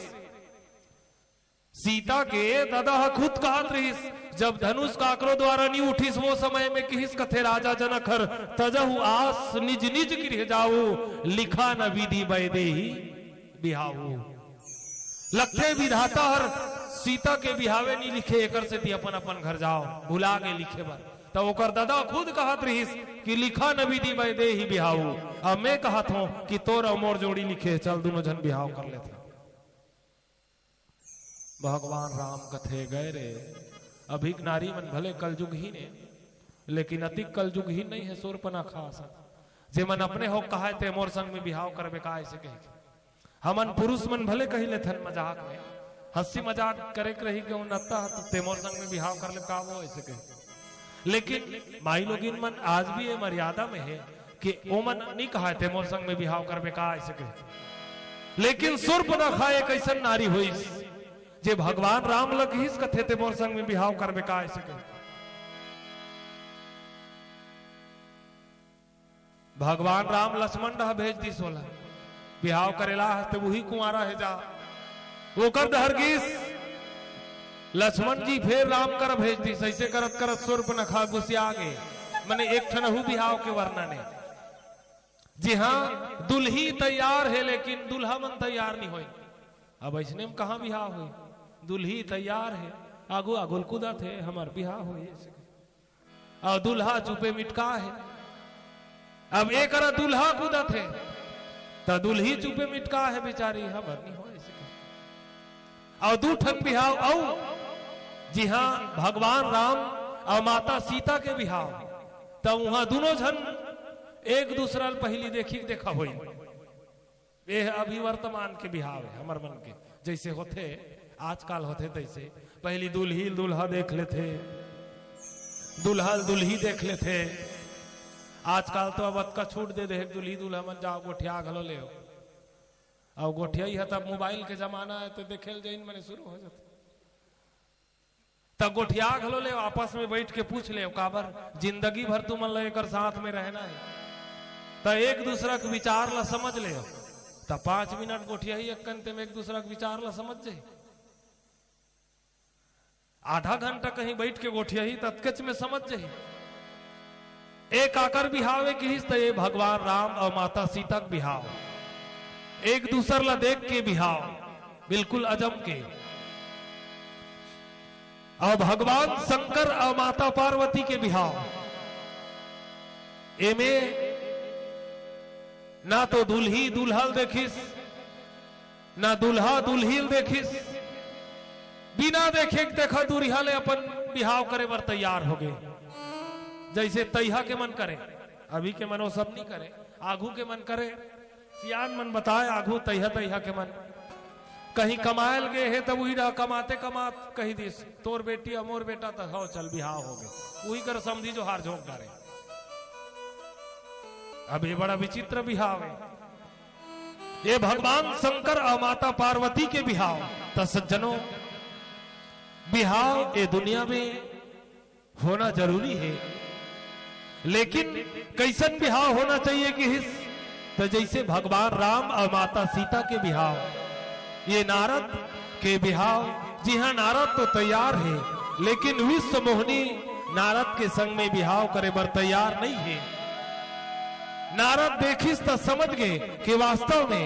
सीता के ददा ह खुद कहत रिहिस, जब धनुष काकरो द्वारा नी उठिस, वो समय में किहिस, कथे, "राजा जनक हर तजहु आस निज निज गृह जाऊ, लिखा न विधि वैदेही बिहाऊ।" लगथे विधाता हर सीता के बिहावे नी लिखे, एकर सेती अपन अपन घर जाओ, भुला गे लिखे बर। त ओकर ददा खुद कहत रिहिस कि "लिखा न विधि वैदेही बिहाऊ।" अब मैं कहत हंव कि तोर अउ मोर जोड़ी लिखे, चल दुनों झन बिहाव कर लेथन। भगवान राम कथे, "गय रे, अभीक नारी मन भले कलजुगहीन हे, लेकिन अतिक कलजुगहीन नहीं हे सूर्पनखा असन। जे मन अपने हो कहाय ते मोर संग में बिहाव करबे का?" ऐसे कहे। हमन पुरुष मन भले कही लेथन मजाक में, हंसी मजाक करे के रही के उन्नता ह, "ते मोर संग में बिहाव कर ले का वो?" ऐसे कहे। लेकिन माई लोगिन मन आज भी ये मर्यादा में हे कि ओमन नी कहाय, "ते मोर संग में बिहाव करबे का?" ऐसे कहे। लेकिन सूर्पनखा एक अइसन नारी होइस, जे भगवान राम ल किहिस, कथे ते मोर संग में बिहाव करबे का, ऐसे कहे। भगवान राम लक्ष्मण डहा भेज दिस ओला, बिहाव करेला हस ते उही कुंवारा हे जा। ओकर डहर गिस लक्ष्मण जी, फेर राम कर भेज दिस। ऐसे करत करत सूर्पनखा गुसिया गे, मने एक ठन अहू बिहाव के वर्णन हे, जिहां दुल्ही तैयार हे लेकिन दूल्हा मन तैयार नहीं होय। अब ऐसने में कहां बिहाव होय? दुल्ही तैयार हे, आगू आगू ल कूदत हे, हमर बिहाव होय, ऐसे कहे। अउ दूल्हा चुपे मिटका हे। अब एकरा दूल्हा कूदत हे, त दुल्ही चुपे मिटका हे बेचारी, हमर नहीं होय, ऐसे कहे। अउ दू ठन बिहाव अउ, जिहां भगवान राम अउ माता सीता के बिहाव, त उहां दूनों झन एक दूसरा ल पहिली देखी के देखा होई। ये अभी वर्तमान के बिहाव हे हमर मन के, जैसे होथे आजकल होथे तैसे। पहली दुल्ही दूल्हा देख लेथे, दूल्हा दुल्ही देख लेथे। आजकल तो अब अतका छूट दे दे हे, दुल्ही दूल्हा मन जाओ गोठिया घलो ले। अब गोठिया ही है, तब मोबाइल के जमाना हे, तो देखे ल जइन मने शुरू हो जाथे। त गोठिया घलो ले, आपस में बैठ के पूछ ले, काबर जिंदगी भर तुमन ला एकर साथ में रहना हे। त एक दूसरा के विचार ला समझ ले। त पांच मिनट गोठिया ही एक कंते में एक दूसरा के विचार ला समझ जाए। आधा घंटा कहीं बैठ के गोठिया ही ततकेच में समझ जाए। ए काकर बिहाव हे किहिस त ए भगवान राम अउ माता सीता के बिहाव, एक दूसर ला देख के बिहाव, बिल्कुल अजम के। अउ भगवान शंकर अउ माता पार्वती के बिहाव, एमे ना तो दुल्ही दूल्हा ल देखिस, ना दूल्हा दुल्ही ल देखिस, बिना देखे के देखा दूरिहा ले अपन बिहाव करे बर तैयार हो गे। जैसे तैहा के मन करे, अभी के मन वो सब नहीं करे, आगू के मन करे। सियान मन बताए आगू तैहा तैहा के मन। कहीं कमाए ल गे हे, तब उही डहा कमाते कमात कही दिस, "तोर बेटी अउ मोर बेटा त हव, चल बिहाव हो गे।" उही कर समधी जोहार झोंक डारे। अब ये बड़ा विचित्र बिहाव हे। ये भगवान शंकर अउ माता पार्वती के बिहाव। त सज्जनों, बिहाव ये दुनिया में होना जरूरी हे, लेकिन कैसन बिहाव होना चाहिए किहिस? त जैसे भगवान राम अउ माता सीता के बिहाव, ये नारद के बिहाव, जिहां नारद तो तैयार हे, लेकिन विश्व मोहनी नारद के संग में बिहाव करे बर तैयार नहीं हे। नारद देखिस त समझ गे कि वास्तव में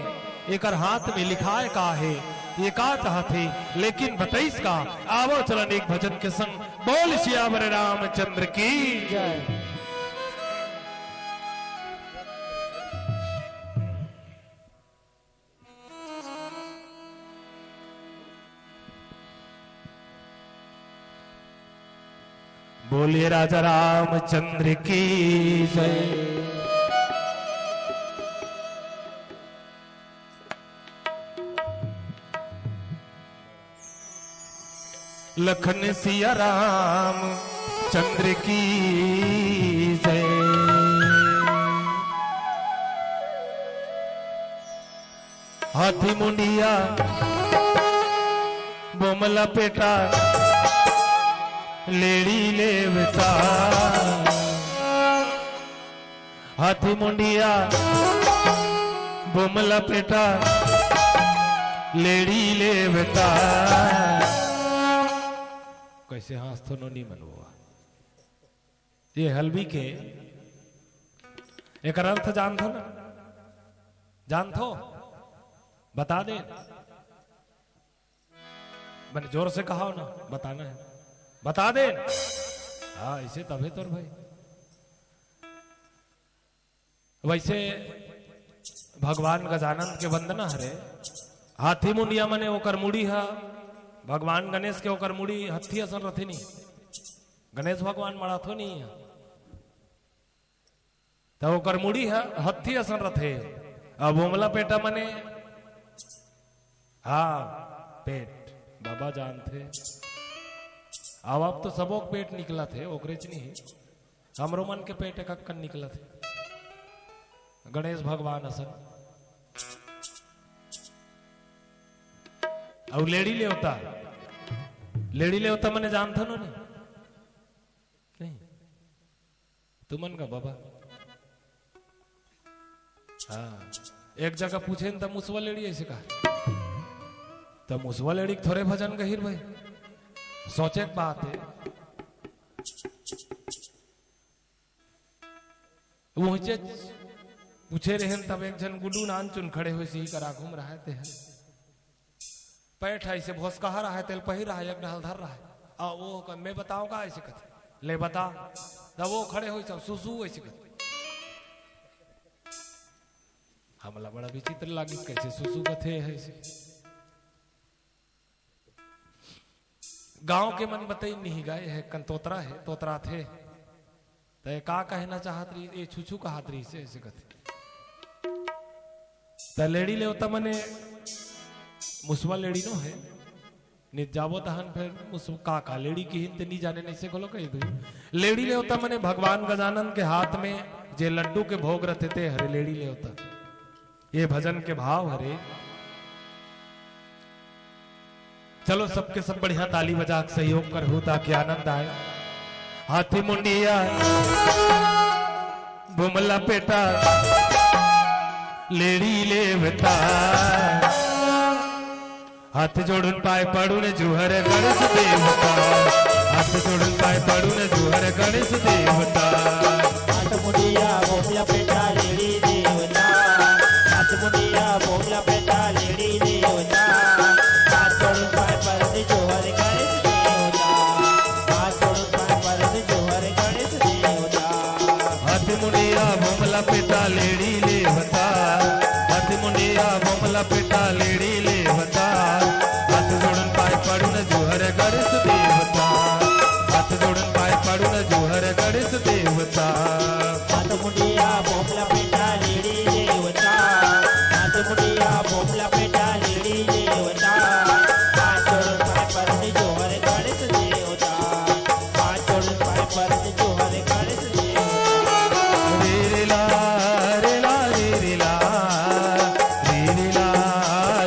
एकर हाथ में लिखाय का हे, ये का चाहत हे, लेकिन बतइस का। आवो चलन एक भजन के संग, बोल सियावर रामचंद्र की। जय। बोलिए राजा रामचंद्र की जय। लखन सिया राम चंद्र की जय। हाथी मुंडिया बोमला पेटा लेड़ी लेवता। हाथी मुंडिया बोमला पेटा लेड़ी लेवता। कैसे हाँसथो नोनी मन वो? ये हलबी के एकर अर्थ जानथो ना? जानथो? बता दे। बने जोर से कहा हो ना, बताना है, बता दे। हाँ, इसे तभे तोर भाई। वैसे भगवान गजानन के वंदना हरे। हाथी मुंडिया मने ओकर मुड़ी हा, भगवान गणेश के ओकर मुड़ी हत्थी असन रथे नहीं। गणेश भगवान मड़ाथो नहीं है। त ओकर मुड़ी ह हत्थी असन रथे। अब ओमला पेटा मने, हाँ, पेट, बाबा जानथे। अब, अब तो सबो के पेट निकलत हे, ओकरे च नहीं। हमरो मन के पेट एक अक्कन निकलत हे। गणेश भगवान असन। अउ लेड़ी लेवता, लेड़ी लेवता मने जानथो नो ने? नहीं। तुमन का बाबा? हाँ। एक जगह पूछे न त मुसवा लेड़ी ऐसे कहा। त मुसवा लेड़ी के थोरे भजन गहिर भाई। सोचे के बात है। उहचे पूछे रहेन तब एक झन गुड्डू नानचुन खड़े होइस ही करा घूम रहा है ते हर। पैंट है इसे भोसकहा रहा है, तेल पहिर रहा है, एक ढाल धर रहा है। आ वो क-, मैं बताऊंगा ऐसे कथे, ले बता। तब वो खड़े होइस सब सुसु ऐसे कथे। हमला बड़ा विचित्र लागिस, कैसे सुसु कथे है ऐसे। गांव के मन बतई नहीं गाय है, कन तोतरा है, तोतरा थे। तय का कहना चाहत रही, ए छुछू कहत रही से, ऐसे कथे। त लेड़ी लेवता मने मुसवा लेड़ी नो है। नित जाबो तहन फिर मुस-, का का लेड़ी किहिन ते नी जाने, नहीं से घलो कही दू। लेड़ी लेवता मने भगवान गजानन के हाथ में जे लड्डू के भोग रथे ते हरे लेड़ी लेवता। ये भजन के भाव हरे। चलो सबके सब बढ़िया ताली बजा के सहयोग करहु ताकि आनंद आए। हाथी मुंडिया भुमला पेटा लेड़ी लेवता। हाथ जोड़ुन पाय पड़ुन जुहर गणेश देवता। हाथ जोड़ुन पाय पड़ुन जुहर गणेश देवता। हाथ मुंडिया भुमला पेटा लेड़ी देवता। हाथ मुंडिया भुमला पेटा लेड़ी देवता। हाथ जोड़ुन पाय पड़ुन जुहर गणेश देवता। हाथ जोड़ुन पाय पड़ुन जुहर गणेश देवता। हाथ मुंडिया भुमला पेटा लेड़ी लेवता। हाथ मुंडिया भुमला पेटा लेड़ी लेवता। हाथ जोड़ुन पाय पड़ुन जुहर गणेश देवता। हाथ जोड़ुन पाय पड़ुन जुहर गणेश देवता। हाथ मुंडिया भुमला पेटा लेड़ी देवता। हाथ मुंडिया भुमला पेटा लेड़ी देवता। हाथ जोड़ुन पाय पड़ुन जुहर गणेश देवता। हाथ जोड़ुन पाय पड़ुन जुहर गणेश देवता। रे रे ला, रे ला, रे रे ला, रे रे ला,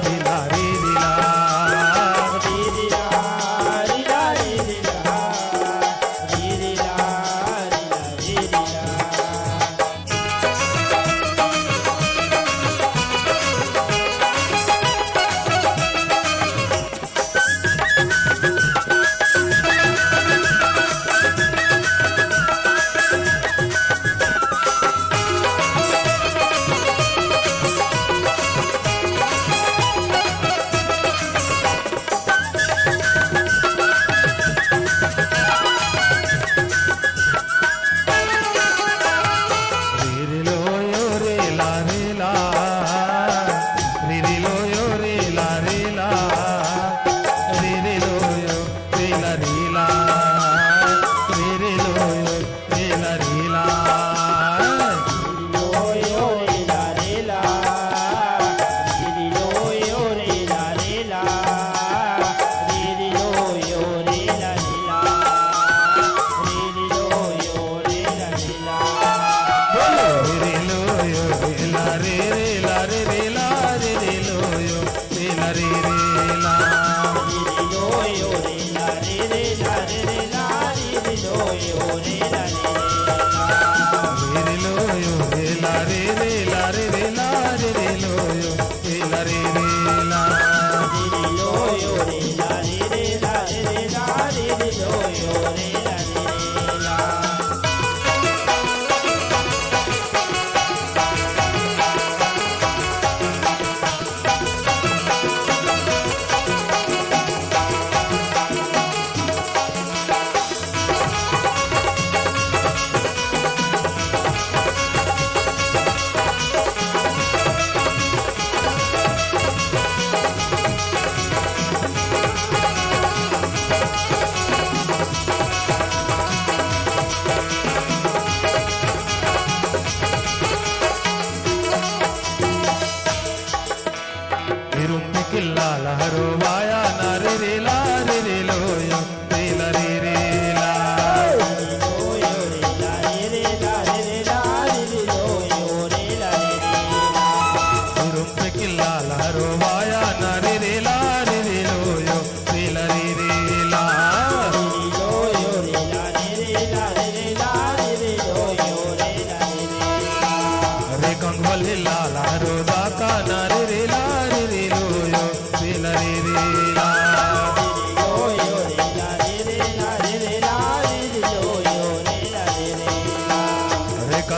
रे ला, रे रे ला। रे रे ला, रे ला, रे रे ला।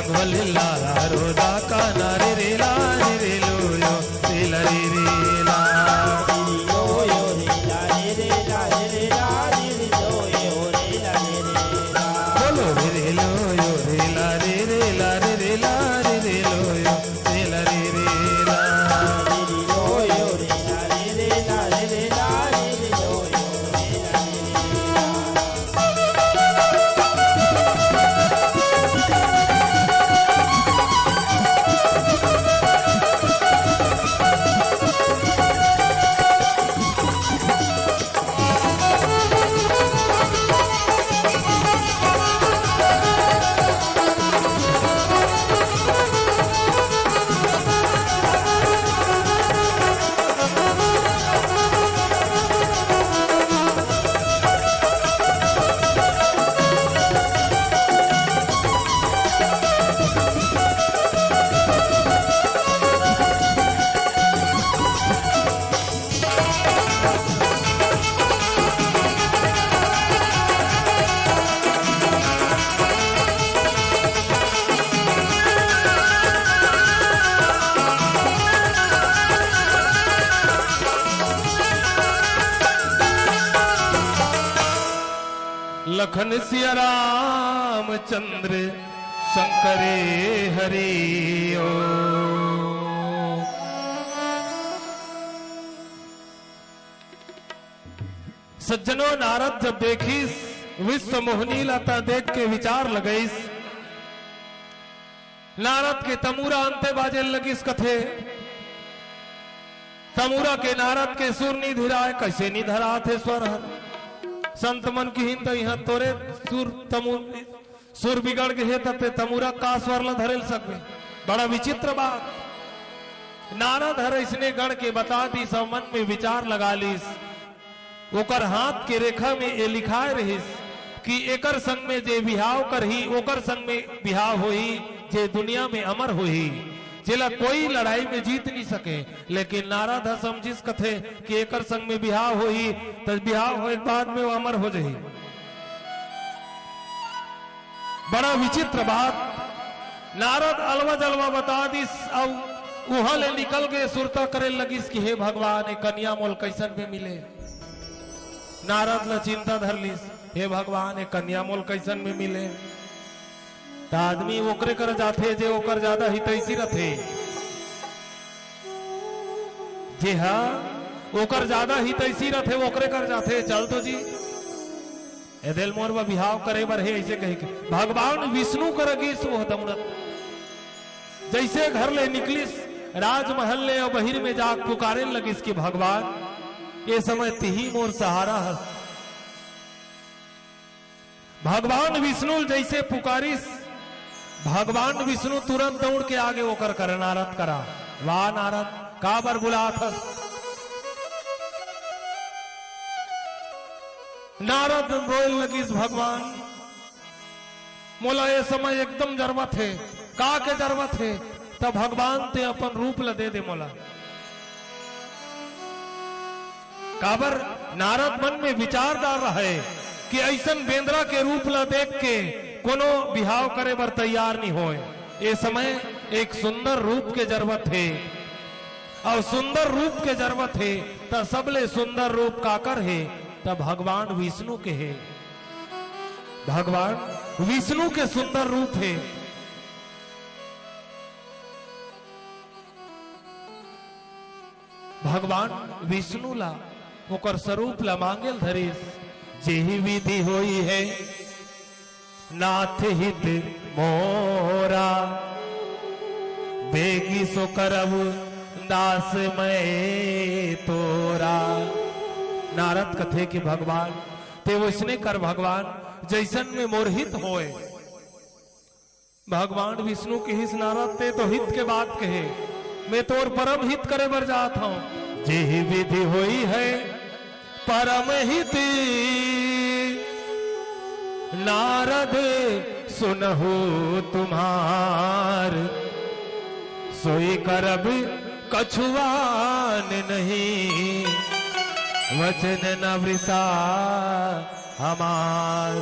वलिला रो दा का ना रे रे ला रे रे लो यो रे ला रे रे ला। बोलो रे रे लो यो रे ला रे रे ला रे रे ला रे रे लो यो रे ला रे रे ला। लखन सिया रामचंद्र शंकरे हरि ओ। सज्जनों, नारद जब देखिस विश्व मोहनी ला त देख के विचार लगइस। नारद के तमूरा अंते बाजे लगिस कथे। तमूरा के नारद के सुर नी धिराय, कइसे नी धरात हे स्वर हर। संत मन किहिन त इहाँ तोरे सुर तमूर सुर बिगड़ गे हे, त ते तमूरा का स्वर ल धरे ल सकबे? बड़ा विचित्र बात। नारद हर अइसने गण के बता दिस अउ मन में विचार लगा लिस। ओकर हाथ के रेखा में ये लिखाय रहिस कि एकर संग में जे बिहाव करही, ओकर संग में बिहाव होही, जे दुनिया में अमर होही, जेला कोई लड़ाई में जीत नी सके। लेकिन नारद ह समझिस कथे कि एकर संग में बिहाव होही, त बिहाव होए के बाद में वो अमर हो जही। बड़ा विचित्र बात। नारद अलवा जलवा बता दिस, अउ उहां ले निकल के सुरता करे लगिस कि हे भगवान, ए कन्या मोल कइसन में मिले। नारद ल चिंता धर लिस, हे भगवान, ए कन्या मोल कइसन में मिले। त आदमी ओकरे कर जाथे जे ओकर ज्यादा हितैषी रथे, जे हा ओकर ज्यादा हितैषी रथे, ओकरे कर जाथे। चल तो जी, एदे ल मोर बर बिहाव करे बर हे, अइसे कहिके भगवान विष्णु कर गिस ओह दउड़त। जइसे घर ले निकलिस, राजमहल ले अउ बहिर में जाके पुकारे लगिस कि भगवान, ए समय तिही मोर सहारा हस। भगवान विष्णु ल जइसे पुकारिस, भगवान विष्णु तुरंत दउड़ के आगे ओकर कर नारद करा। वाह नारद, काबर बुलात हस? नारद रोए लगिस, भगवान, मोला ए समय एकदम जरूरत हे। का के जरूरत हे? त भगवान ते अपन रूप ल दे दे मोला। काबर नारद मन में विचार डार रहे कि अइसन बेंदरा के रूप ल देख के कोनो बिहाव करे बर तैयार नी होय। ए समय एक सुंदर रूप के जरूरत हे, अउ सुंदर रूप के जरूरत हे, त सबले सुंदर रूप काकर हे? त भगवान विष्णु के हे। भगवान विष्णु के सुंदर रूप हे। भगवान विष्णु ला ओकर स्वरूप ला मांगे ल धरिस। जेहि विधि होई है नाथ हित मोरा, बेगी सो करब दास मैं तोरा। नारद कथे कि भगवान, ते वइसने कर भगवान, जइसन में मोर हित होय। भगवान विष्णु किहिस, नारद, ते तो हित के बात कहे, मैं तोर परम हित करे बर जात हंव। जेहि विधि होई है परम हित, नारद सुनहु तुम्हार। सोई करब कछु आन नहीं, वचन न वृषा हमार।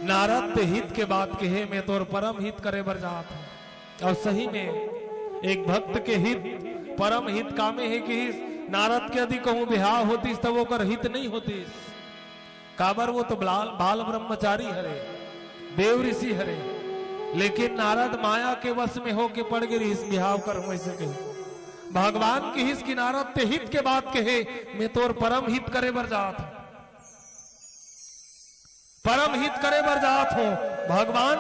नारद ते हित के बात कहे, मैं तोर परम हित करे बर जात हूँ। अउ सही में एक भक्त के हित, परम हित कामे हे किहिस। नारद के यदि कहूँ बिहाव होतिस, तब ओकर हित नहीं होतिस। काबर, वो तो बाल, बाल ब्रह्मचारी हरे, देव ऋषि हरे, लेकिन नारद माया के वश में होके पड़ गे रिहिस, बिहाव कर होए सके। भगवान किहिस कि नारद ते हित के बात कहे, मैं तोर परम हित करे बर जात हूँ। परम हित करे बर जात हो। भगवान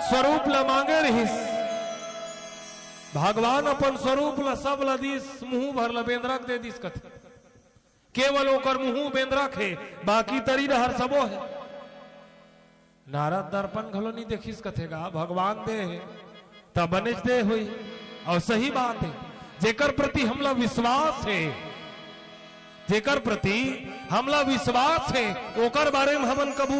स्वरूप ल मांगे रिहिस, भगवान अपन स्वरूप ल सब ल दिस, मुंह भर ल बेंदरा के दे दिस कथे। केवल ओकर मुंह बेंदरा के हे, बाकी तरी डहर सबो हे। नारद दर्पण घलो नी देखिस कथे गा, भगवान दे हे। त बनेच दे होही। अउ सही बात हे, जेकर प्रति हमला विश्वास हे, जेकर प्रति हमला विश्वास हे, ओकर बारे में हमन कभू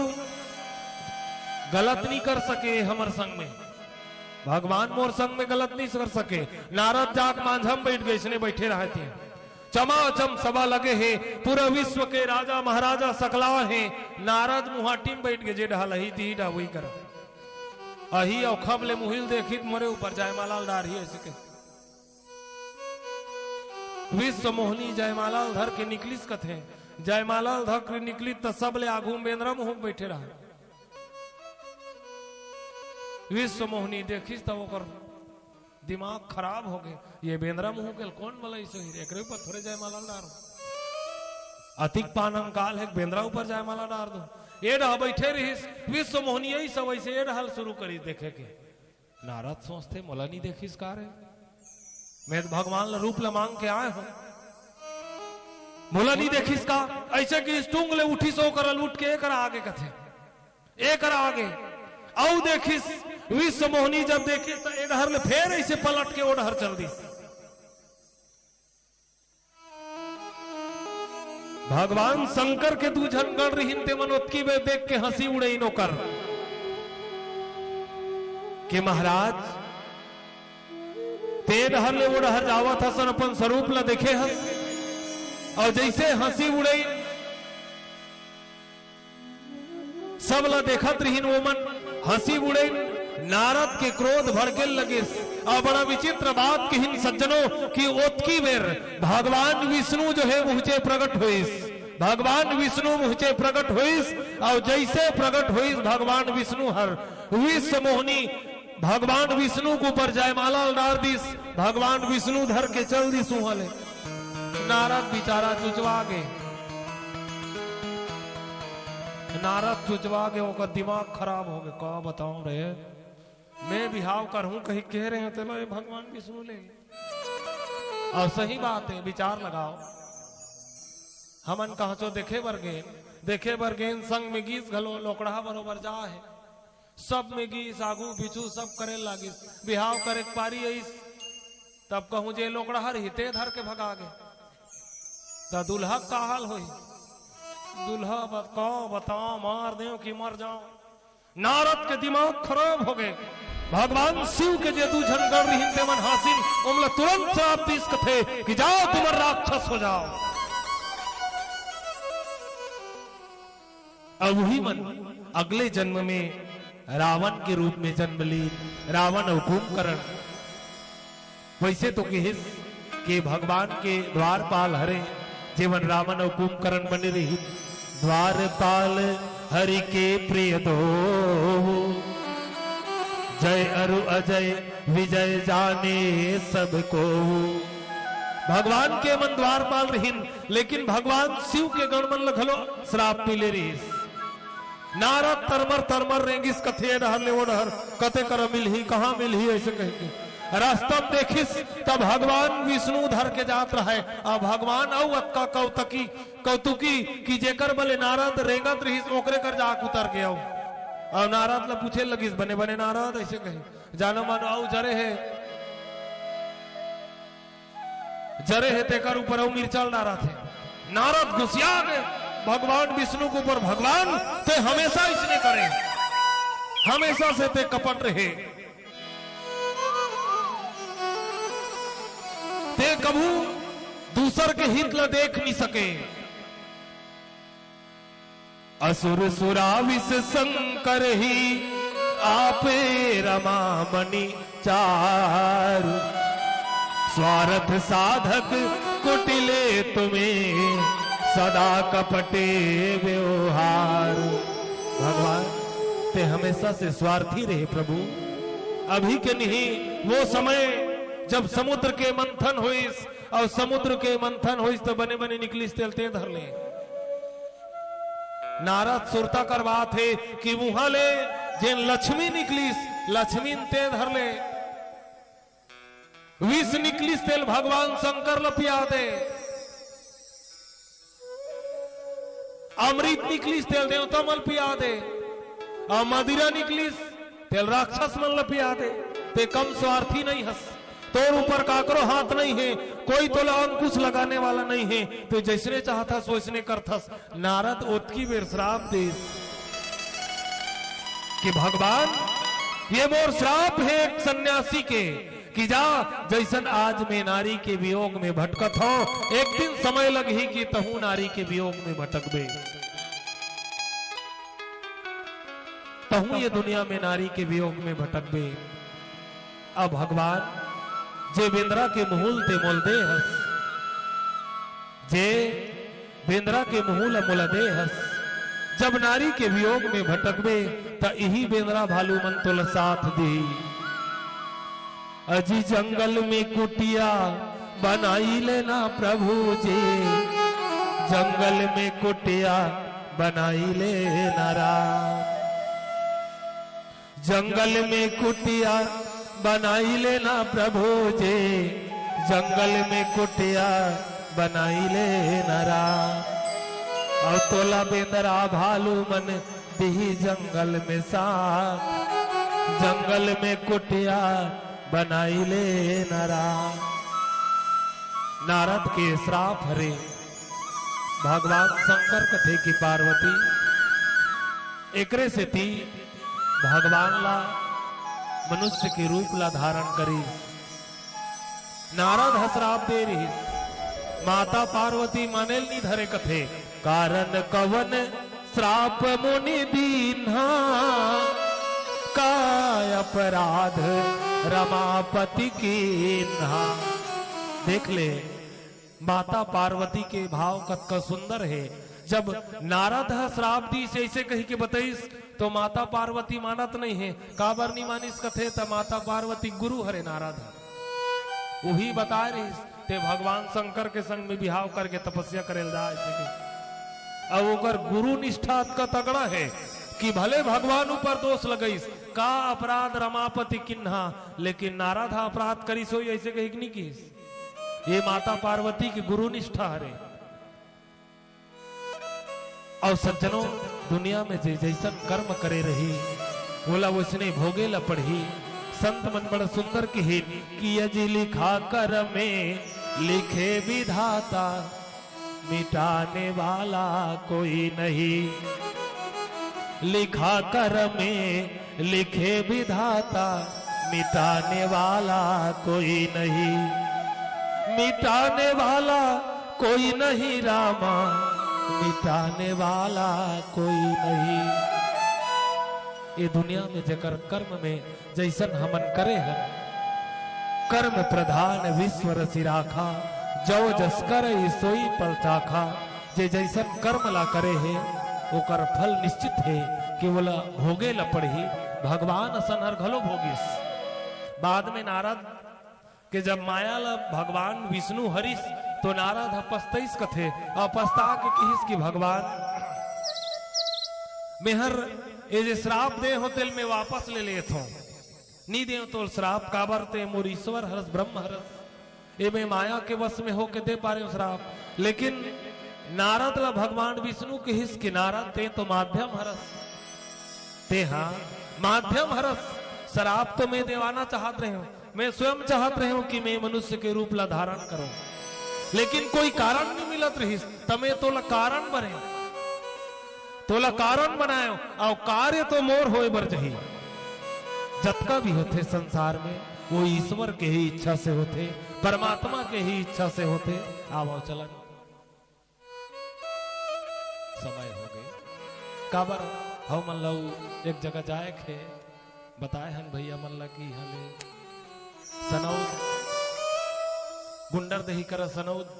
गलत नहीं कर सके। हमर संग में भगवान मोर संग में गलत नहीं कर सके। नारद जाके मांझा में बैठ गे, इसने बैठे रहय ते। चमाचम सभा लगे हे, पूरा विश्व के राजा महाराजा सकला हे। नारद मुहाटी में बैठ गे, जे डहल अही तिही डहा वही करा। अही अउ खब ले मुहिल देखित मोरे ऊपर जयमाला ल डारही, ऐसे कहे। विश्व मोहनी जयमाला ल धर के निकलिस कथे। जयमाला ल धर के निकलिस त सब ले आगू में बेंदरा मुंह बैठे रहा। विश्व मोहनी देखिस त ओकर दिमाग खराब हो गे। ये बेंदरा मुंह के कोन बलइस होही रे, एकरे ऊपर थोरे जयमाला ल डारो। अतिक पान अंकाल हे, बेंदरा ऊपर जयमाला डार दो। ए डहा बैठे रिहिस, विश्व मोहनी यही सब ऐसे ए डहा ल शुरू करिस देखे के। नारद सोचथे, मोला नी देखिस का रे? मैं तो भगवान ल रूप ल मांग के आय हों, मोला नी देखिस का? ऐसे कि इस टूंग ले उठिस, ओकर ल उठ के एकर आगे कथे। एकर आगे अउ देखिस, विश्व मोहनी जब देखिस त ए डहर ले फेर ऐसे पलट के ओ डहर चल दिस। भगवान शंकर के दू झन गण रिहिन, तेमन ओतकी बेर देख के हंसी उड़इन ओकर, के महाराज, ते डहर ले ओ डहर जावत हस, अपन स्वरूप ल देखे हस, अउ जैसे हंसी उड़इन, सब ला देखत रिहिन, ओमन हंसी उड़इन। नारद के क्रोध भड़के लगिस। अउ बड़ा विचित्र बात किहिन सज्जनों, कि ओतकी बेर भगवान विष्णु जो हे, उहचे प्रकट होइस। भगवान विष्णु उहचे प्रकट होइस, अउ जैसे प्रकट होइस भगवान विष्णु हर, विश्व मोहनी भगवान विष्णु के ऊपर जयमाला ल डार दिस। भगवान विष्णु धर के चल दिस उहाँ ले। नारद बिचारा चुचवा गे, नारद चुचवा गे, ओकर दिमाग खराब हो गे। का बताऊं रे, मैं बिहाव करहूं कही कहे रहे, तेला ये भगवान विष्णु ले। अउ सही बात हे, बिचार लगाव। हमन कहांचो देखे बर गेन, देखे बर गेन, संग में गीस घलो, लोकड़हा बरोबर जा हे। सब में गीस, आगू पीछू सब करे लागिस। बिहाव करे के पारी आइस, तब कहूं जे लोकड़हा रही, ते धर के भगा गे, त दूल्हा के का हाल होही? दूल्हा बत-, का बताओ, मार देव कि मर जाओ। नारद के दिमाग खराब हो गे। भगवान शिव के जे दू झन गण रिहिन, तेमन हासिन, ओमला तुरंत श्राप दिस कथे कि जाओ, तुमन राक्षस हो जाओ। अउ उही मन अगले जन्म में रावण के रूप में जन्म लीन, रावण अउ कुंभकर्ण। वैसे तो किहिस के भगवान के द्वारपाल हरे, जेवन रावण अउ कुंभकर्ण बने रहिन। द्वारपाल हरि के प्रिय दो, जय अरु अजय विजय जाने सबको। भगवान के मन द्वारपाल रहिन, लेकिन भगवान शिव के गण मन ल घलो श्राप मिले रहिस। नारद तरमर तरमर रेंगिस, कथे ए डहर ले ओ डहर, कते करा मिलही, कहाँ मिलही, ऐसे कहिके। रास्ता में देखिस, तब भगवान विष्णु धर के जात रहय। अब भगवान अउ अतका कौतकी, कौतुकी कि जेकर बले नारद रेंगत रहिस, ओकरे कर जाके उतर गे। अउ नारद ल पूछे लगिस, बने बने नारद, ऐसे कहे, जानो मानो अउ जरे हे, जरे हे तेकर ऊपर अउ मिर्चा ल डारत हे। नारद गुसिया गे भगवान विष्णु के ऊपर, भगवान ते हमेशा इसने करे, हमेशा से ते कपट रहे, ते कभू दूसर के हित ल देख नहीं सके। असुर सुराविस संकर ही, आपे रमा मणि चारु। स्वारथ साधक कुटिले तुम्हें, सदा कपटे व्यवहार। भगवान, तें हमेशा से स्वार्थी रहे प्रभु। अभी के नहीं, वो समय जब समुद्र के मंथन होइस, अउ समुद्र के मंथन होइस त बने बने निकलिस तेल तें धर ले। नारद सुरता करवात हे कि उहां ले जेन लक्ष्मी निकलिस, लक्ष्मी तें धर ले। विष निकलिस तेल भगवान शंकर ल पिया दे। अमृत निकलिस तेल देवता मन ल पिया दे। अउ मदिरा निकलिस तेल राक्षस मन ल पिया दे। तें कम स्वार्थी नहीं हस, तोर ऊपर काकरो हाथ नहीं हे, कोई तोला अंकुश लगाने वाला नहीं हे, तें जइसने चाहथस वइसने करथस। नारद ओतकी बेर श्राप देस कि भगवान, ये मोर श्राप हे एक सन्यासी के कि जा, जइसन आज मैं नारी के वियोग में भटकत हंव, एक दिन समय लगही कि तहूं नारी के वियोग में भटकबे, तहूं ये दुनिया में नारी के वियोग में भटकबे। अब भगवान, जे बेंदरा के मुहूं ल तें मोला दे हस, जे बेंदरा के मुहूं ल मोला दे हस, जब नारी के वियोग में भटकबे, त इही बेंदरा भालू मन तोला साथ दिही। अजी जंगल में कुटिया बनाई लेना प्रभु जी, जंगल में कुटिया बनाई लेना राम। जंगल में कुटिया बनाई लेना प्रभु जी, जंगल में कुटिया बनाई लेना राम। अउ तोला बेंदरा भालू मन दिही जंगल में साथ, जंगल में कुटिया बनाई लेना राम। नारद के श्राप हरे। भगवान शंकर कथे कि पार्वती, एकरे सेती भगवान ला मनुष्य के रूप ला धारण करिस। नारद ह श्राप दे रिहिस, माता पार्वती माने ल नी धरे कथे। कारण कवन श्राप मुनि दीन्हा, का अपराध रमापति कीन्हा। देख ले, माता पार्वती के भाव कतका सुंदर हे। जब नारद ह श्राप दीस, अइसे कहि के बतइस, तो माता पार्वती मानत नहीं हे। काबर नी मानिस कथे, त माता पार्वती गुरु हरे नारद ह। उही बताय रहिस, तें भगवान शंकर के संग में बिहाव करके तपस्या करे ल जा, अइसे कहि। अब ओकर गुरु निष्ठा अतका तगड़ा हे कि भले भगवान ऊपर दोष लगइस, का अपराध रमापति कीन्हा, लेकिन नारद ह अपराध करिस होही, अइसे कहि के नी किहिस। ये माता पार्वती के गुरु निष्ठा हरे। अउ सज्जनों, दुनिया में जे जइसन कर्म करे रही, ओला वइसने भोगे ला पड़ही। संत मन बड़ा सुंदर किहिन कि यजि लिखा करमे लिखे विधाता, मिटाने वाला कोई नहीं। लिखा करमे लिखे विधाता, मिटाने वाला कोई नहीं, मिटाने वाला कोई नहीं रामा, मिटाने वाला कोई नहीं। ये दुनिया में जेकर कर्म में जइसन हमन करे हन, कर्म प्रधान विश्व रचि राखा, जव जस करइ सोई फल चाखा। जे जइसन कर्म ला करे हे, ओकर फल निश्चित हे कि ओला भोगे ला पड़ही। भगवान असन हर घलो भोगिस। बाद में नारद के जब माया ला भगवान विष्णु हरिस, तो नारद ह पछताइस कथे, अउ पछता के किहिस कि भगवान, मेहर ए जे श्राप दे हों, तेल में वापस ले लेत हों। नी देंव तोल श्राप, काबर तें मोर ईश्वर हरस, ब्रह्म हरस। ए मैं माया के वश में होके दे पारेंव श्राप। लेकिन नारद ला भगवान विष्णु किहिस कि नारद, तें तो माध्यम हरस, तें हा माध्यम हरस। श्राप तो मैं देवाना चाहत रहेंव, मैं स्वयं चाहत रहेंव कि मैं मनुष्य के रूप ला धारण करों, लेकिन कोई कारण नी मिलत रहिस, त मैं तोला कारण बनेंव। तोला कारण बनाएंव, अउ कार्य तो मोर होय बर जही। जतका भी होथे संसार में, वो ईश्वर के ही इच्छा से होथे, परमात्मा के ही इच्छा से होथे। आवव चलन, समय हो गे। काबर हमन ला एक जगह जाए के बताए हन भैया मन ला कि इहाँ ले सनौद, गुंडरदेही करा सनौद।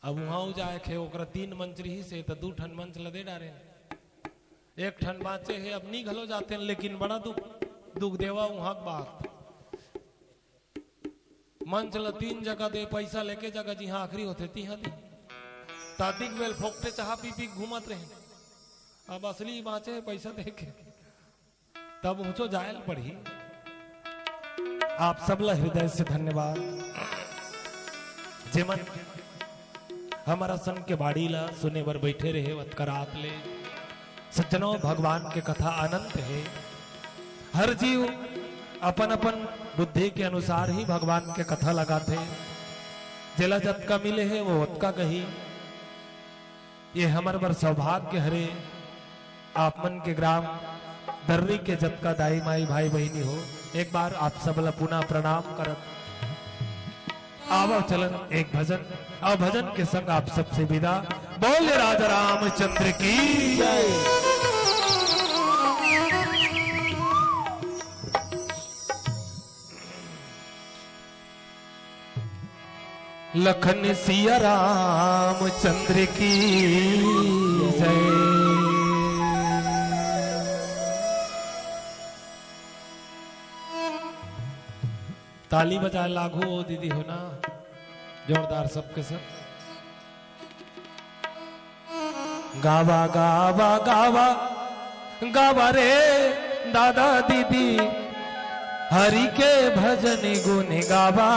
अब उहाँ जाए के ओकरा तीन मंच रहिस हे, त दू ठन मंच ला दे डारेन। एक ठन बाँचे हे, अब नी घलो जातेन, लेकिन बड़ा दुख, दुख देवा उहाँ के बात। मंच ल तीन जगह दे, पैसा लेके जगह जिहाँ आखिरी होथे तिहाँ दे। त अतिक बेल फोकटे चाहा पी पी घूमत रहे। अब असली बाँचे हे पैसा देके, तब ऊँचो जायल पड़ही। आप सब ला हृदय से धन्यवाद, जेमन हमर असन के बाड़ी ला सुने बर बैठे रहे, अतका रात ले। सज्जनों, भगवान के कथा अनंत हे। हर जीव अपन-अपन बुद्धि के अनुसार ही भगवान के कथा लगाथे। जेला जतका मिले हे, वो ओतका कही। ये हमर बर सौभाग्य हरे। आप मन के ग्राम दर्री के जतका दाई माई भाई बहिनी हो, एक बार आप सब ला पुनः प्रणाम करत आवव चलन एक भजन, अउ भजन के संग आप सबसे विदा। बोल राजा रामचंद्र की जय। लखन सिया रामचंद्र की जय। ताली बजाए लागू ओ दीदी हो ना, जोरदार सबके सब। गावा, गावा, गावा, गावा रे दादा दीदी, हरि के भजन गुण गावा,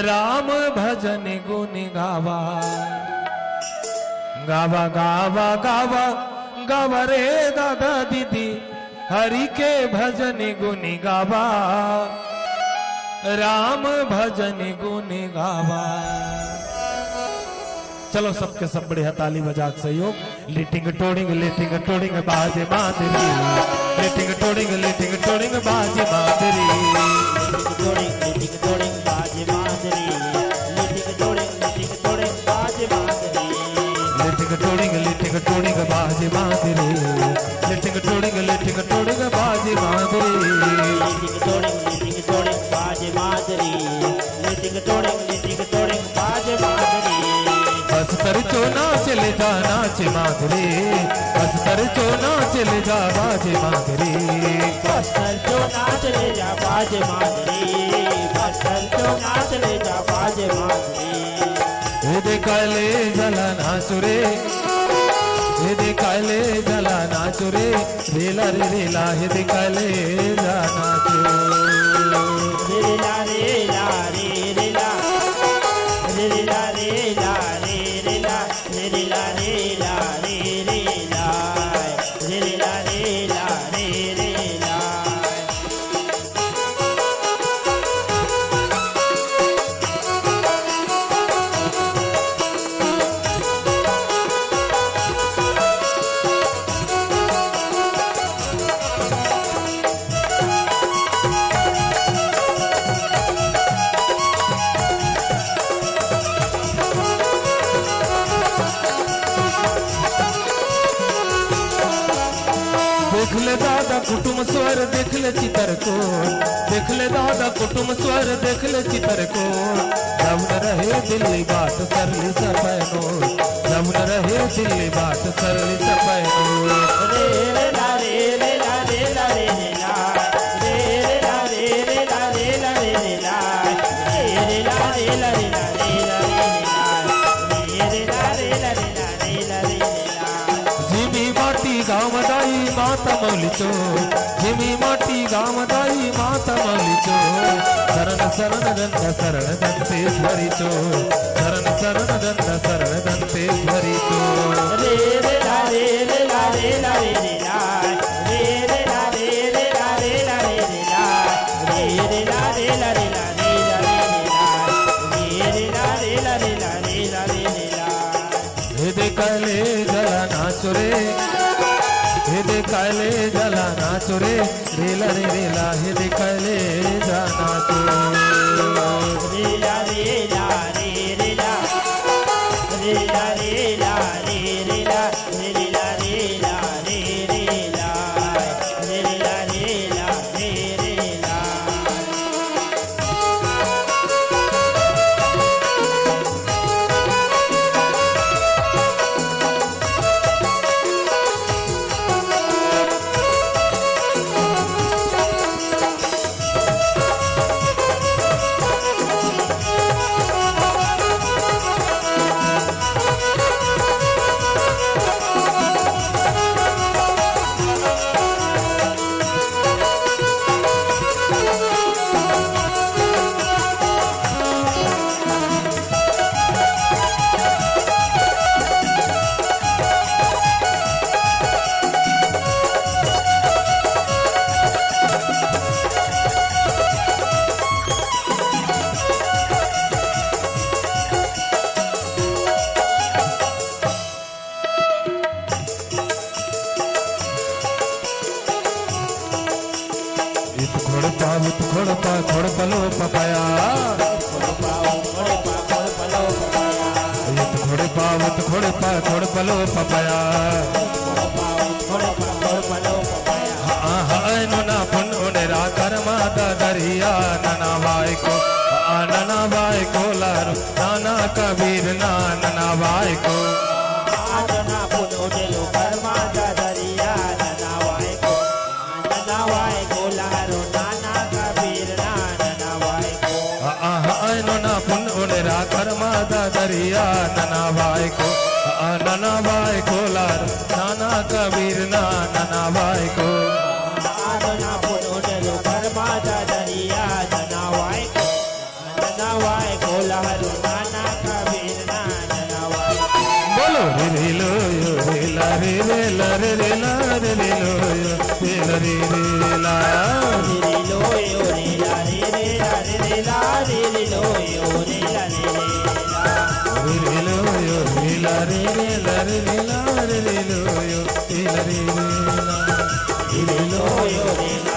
राम भजन गुण गावा। गावा, गावा, गावा, गावा रे दादा दीदी, हरि के भजन गुण गावा, राम भजन गुण गावा। चलो, सबके सब बढ़िया ताली बजा के सहयोग। लिटिंग टोड़िंग, लिटिंग टोड़िंग, बाजे मांदरी। लिटिंग टोड़िंग, लिटिंग टोड़िंग, बाजे मांदरी। लिटिंग टोड़िंग, लिटिंग टोड़िंग, बाजे मांदरी। लिटिंग टोड़िंग, लिटिंग टोड़िंग, बाजे मांदरी। लिटिंग टोड़िंग, लिटिंग टोड़िंग, बाजे मांदरी। लिटिंग टोड़िंग, लिटिंग टोड़िंग, बाजे मांदरी। लिटिंग टोड़िंग, लिटिंग टोड़िंग, बाजे मांदरी। लिटिंग टोड़िंग, लिटिंग टोड़िंग, बाजे मांदरी। बस्तर चो नाच ले जा, नाचे मांदरी। बस्तर चो नाच ले जा, बाजे मांदरी। बस्तर चो नाच ले जा, बाजे मांदरी। बस्तर चो नाच ले जा, बाजे मांदरी। हे दे काले जला नाचो रे, हे दे काले जला नाचो रे, रेला रे रेला, हे दे काले जा नाचो। रेला रेला रे रेला, रेला रेला रे रेला, रेला रेला रे रेला, रेला रेला रे रेला। देख ले दादा कुटुम स्वर, देख ले चितर को। देख ले दादा कुटुम स्वर, देख ले चितर को। जब न रहे दिल्ली बाट सरली सपैनो। जब न रहे दिल्ली बाट सरली सपैनो। रे रे ला रे रे ला रे ला रे रे ला। रे रे ला रे रे ला रे ला रे रे ला। रे रे ला रे ला रे ला रे ला रे रे ला। रे रे ला रे ला रे ला रे ला रे रे ला। जिमी माटी गाँव दाई माता मौली चो, जिमी माटी गाँव दाई माता मौली चो, शरण शरण गंगा शरण दंतेश्वरी चो, शरण शरण गंगा शरण दंतेश्वरी चो। रे रे ला रे रे ला रे ला रे रे ला, रे रे ला रे रे ला रे ला रे रे ला, रे रे ला रे ला रे ला रे ला रे रे ला, रे रे ला रे ला रे ला रे ला रे रे ला। हे दे काले जला नाचो रे, हे दे काले जला नाचो रे, रेला रे रेला, हे दे काले जा नाचो। रेला रेला रे रेला, इत खोड़पा, उत खोड़पा, खोड़पलो पपया। इत खोड़पा, उत खोड़पा, खोड़पलो पपया। हाँ, हाँ, नोना पुन उनेरा करमा ददरिया नना वाई को, आ नना वाई को लारो, नाना कबीर ना नना वाई को। आ, आ, नोना पुन उनेरा करमा ददरिया नना वाई को, आ, नना वाई को लारो, नाना कबीर ना नना वाई को। बोलो रे रे लो यो रे ला रे रे ला रे रे ला रे रे लो यो रे ला रे रे ला। रे रे लो यो रे ला रे रे ला रे रे ला रे रे ला रे रे लो यो रे ला रे रे ला। रे रे लो यो रे ला